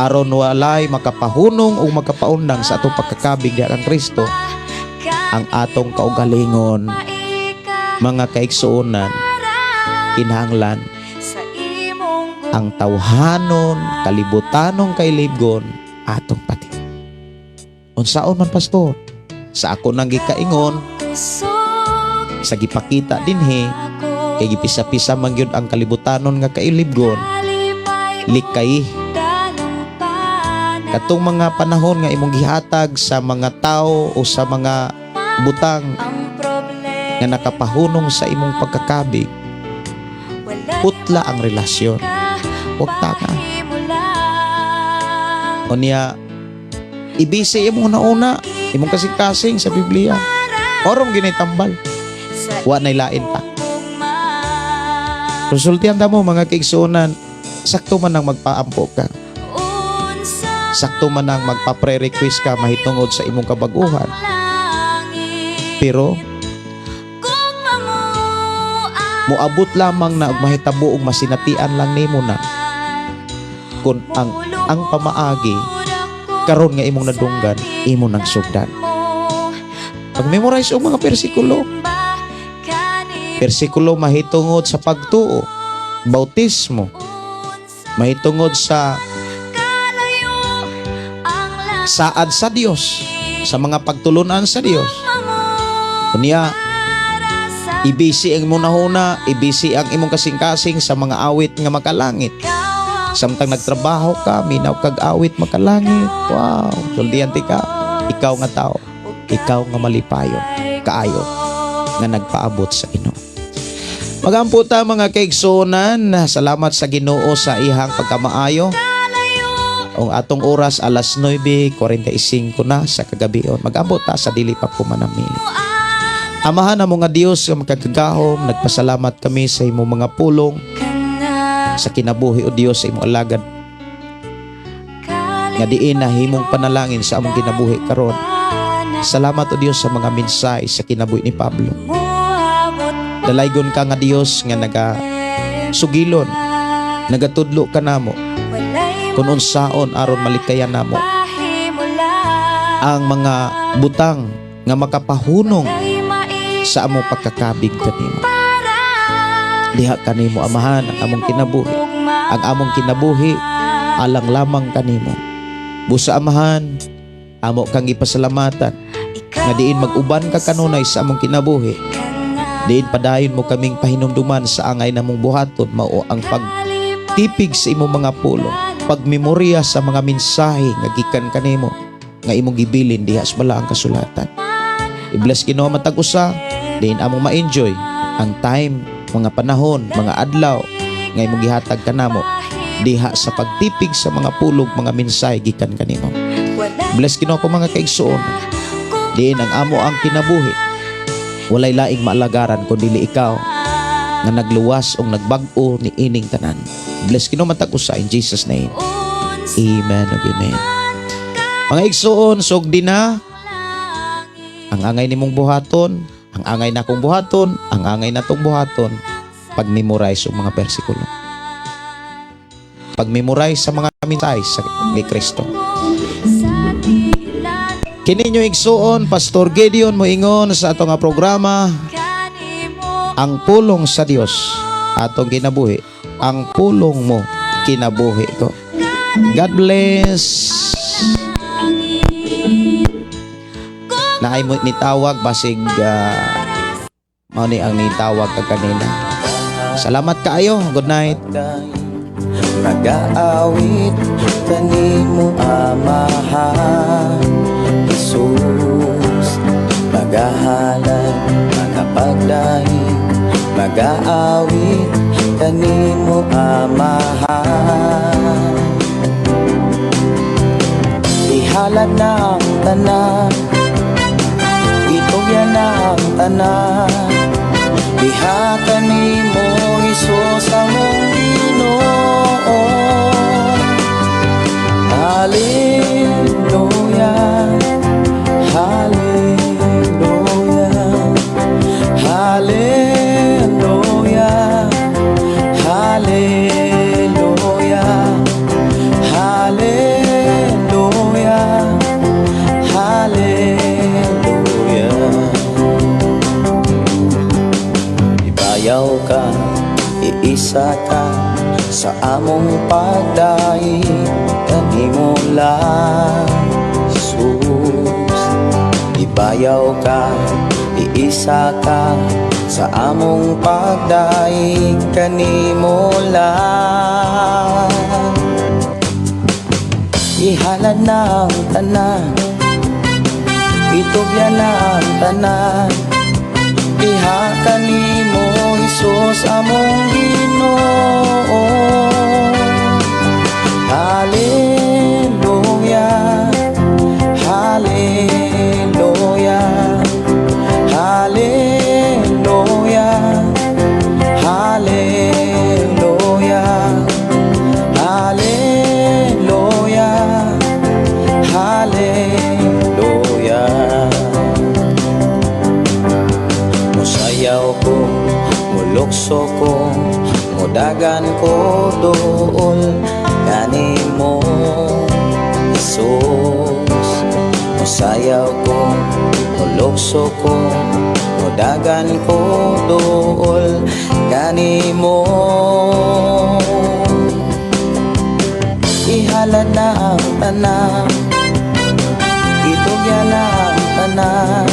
Speaker 2: Aron walay makapahunong o makapaundang sa atong pagkakabig diha kang Kristo, ang atong kaugalingon, mga kaigsuonan, kinahanglan ang tawhanon, kalibutanong kailibgon, atong pati. Unsaon man, pastor? Sa ako nang gikaingon, sa gipakita dinhi, kay gipisa-pisa man gyud ang kalibutanon nga kailibgon, likay katong mga panahon nga imong gihatag sa mga tao o sa mga butang nga nakapahunong sa imong pagkakabig, putla ang relasyon. Huwag tanga. Unya, ibisi imong nauna, imong kasing-kasing sa Biblia. Orong ginitambal. Wa na'y lain pa. Resultihan ta mo, mga kaigsuonan, sakto man ang magpaampo ka. Sakto man ang magpa-pre-request ka mahitungod sa imong kabaguhan. Pero moabot lamang na og mahitabo og masinatian lang nimo na kung ang pamaagi karon nga imong nadunggan, imo nang sugdan. Pag-memorize og mga bersikulo, bersikulo mahitungod sa pagtuo, bautismo, mahitungod sa saad sa Dios, sa mga pagtulunan sa Dios. Unya, ibisi ang imong nahuna, ibisi ang imong kasing-kasing sa mga awit nga makalangit. Samtang nagtrabaho ka, minaw kag awit makalangit. Wow, suldihan ti ka. Ikaw nga tao, ikaw nga malipayon, kaayo, nga nagpaabot sa Ginoo. Magampo ta, mga kaigsuonan, salamat sa Ginoo sa ihang pagkamaayo. Ang atong oras, alas 9:45 na sa kagabion. Magampo ta sa dili pa ko manamili. Amahan namo nga Dios nga makagagahom, nagpasalamat kami sa imong mga pulong sa kinabuhi, o Dios, sa imong alagad nga diin na himong panalangin sa among kinabuhi karon. Salamat, o Dios, sa mga mensahe sa kinabuhi ni Pablo. Dalaygon ka nga Dios nga naga sugilon, nagatudlo ka namo kung unsaon aron malikayan namo ang mga butang nga makapahunong sa among pagkakabig kanimo. Diha kanimo, Amahan, ang among kinabuhi. Ang among kinabuhi alang lamang kanimo. Busa, Amahan, amo kang gipasalamatan nga diin mag-uban ka kanunay sa among kinabuhi. Diin padayon mo kaming pahinumduman sa angay namong buhaton, mao ang pagtipig sa imong mga pulong, pagmemorya sa mga mensahe nga gikan kanimo nga imong gibilin diha sa balaang kasulatan. I-bless, Ginoo, matag usa diin among ma-enjoy ang time, mga panahon, mga adlaw nga imong gihatag kanamo. Diha sa pagtipig sa mga pulong, mga mensahe gikan kanimo. Bless Ginoo ko mga kaigsuon. Diin ang amo ang kinabuhi. Walay laing maalagaran kun dili ikaw nga nagluwas o nagbag-o ni ining tanan. Bless Ginoo matag usa in Jesus' name. Amen ug amen. Mga igsuon, sugdi na ang angay nimong buhaton, ang angay nakong buhaton, ang angay natong buhaton, pag-memorize og mga bersikulo. Pag-memorize sa mga mensahe sa ni Kristo. Kini inyo igsuon, Pastor Gideon moingon sa ato nga programa, "Ang Pulong sa Dios atong kinabuhi, ang pulong mo kinabuhi ko." God bless. Naay mo nitawag, basig mao ni ang nitawag ka kanina. Salamat kaayo. Good night.
Speaker 1: Nagaawit kanimo, Amahan Jesus. Magahalad, magapagdaig, magaawit kanimo, Amahan. Ihalad na ang tanan, itugyan na ang tanan diha kanimo, Hesus among Ginoo. Hallelujah, Hallelujah, Hallelujah, Hallelujah, Hallelujah, Hallelujah. Ibayaw ka, iisa ka sa among pagdaig kanimo lang, Jesus. Ibayaw ka, iisa ka sa among pagdaig kanimo lang. Ihalad na ang tanan, itugyan na ang tanan diha kanimo, Hesus among Ginoo. Hallelujah, Hallelujah, Hallelujah, Hallelujah, Hallelujah, Hallelujah. Musayaw ko, mulukso ko, mudagan ko dool kanimo, Jesus. Musayaw ko, mulukso ko, mudagan ko dool kanimo. Ihalad na ang tanan, itugyan na ang tanan.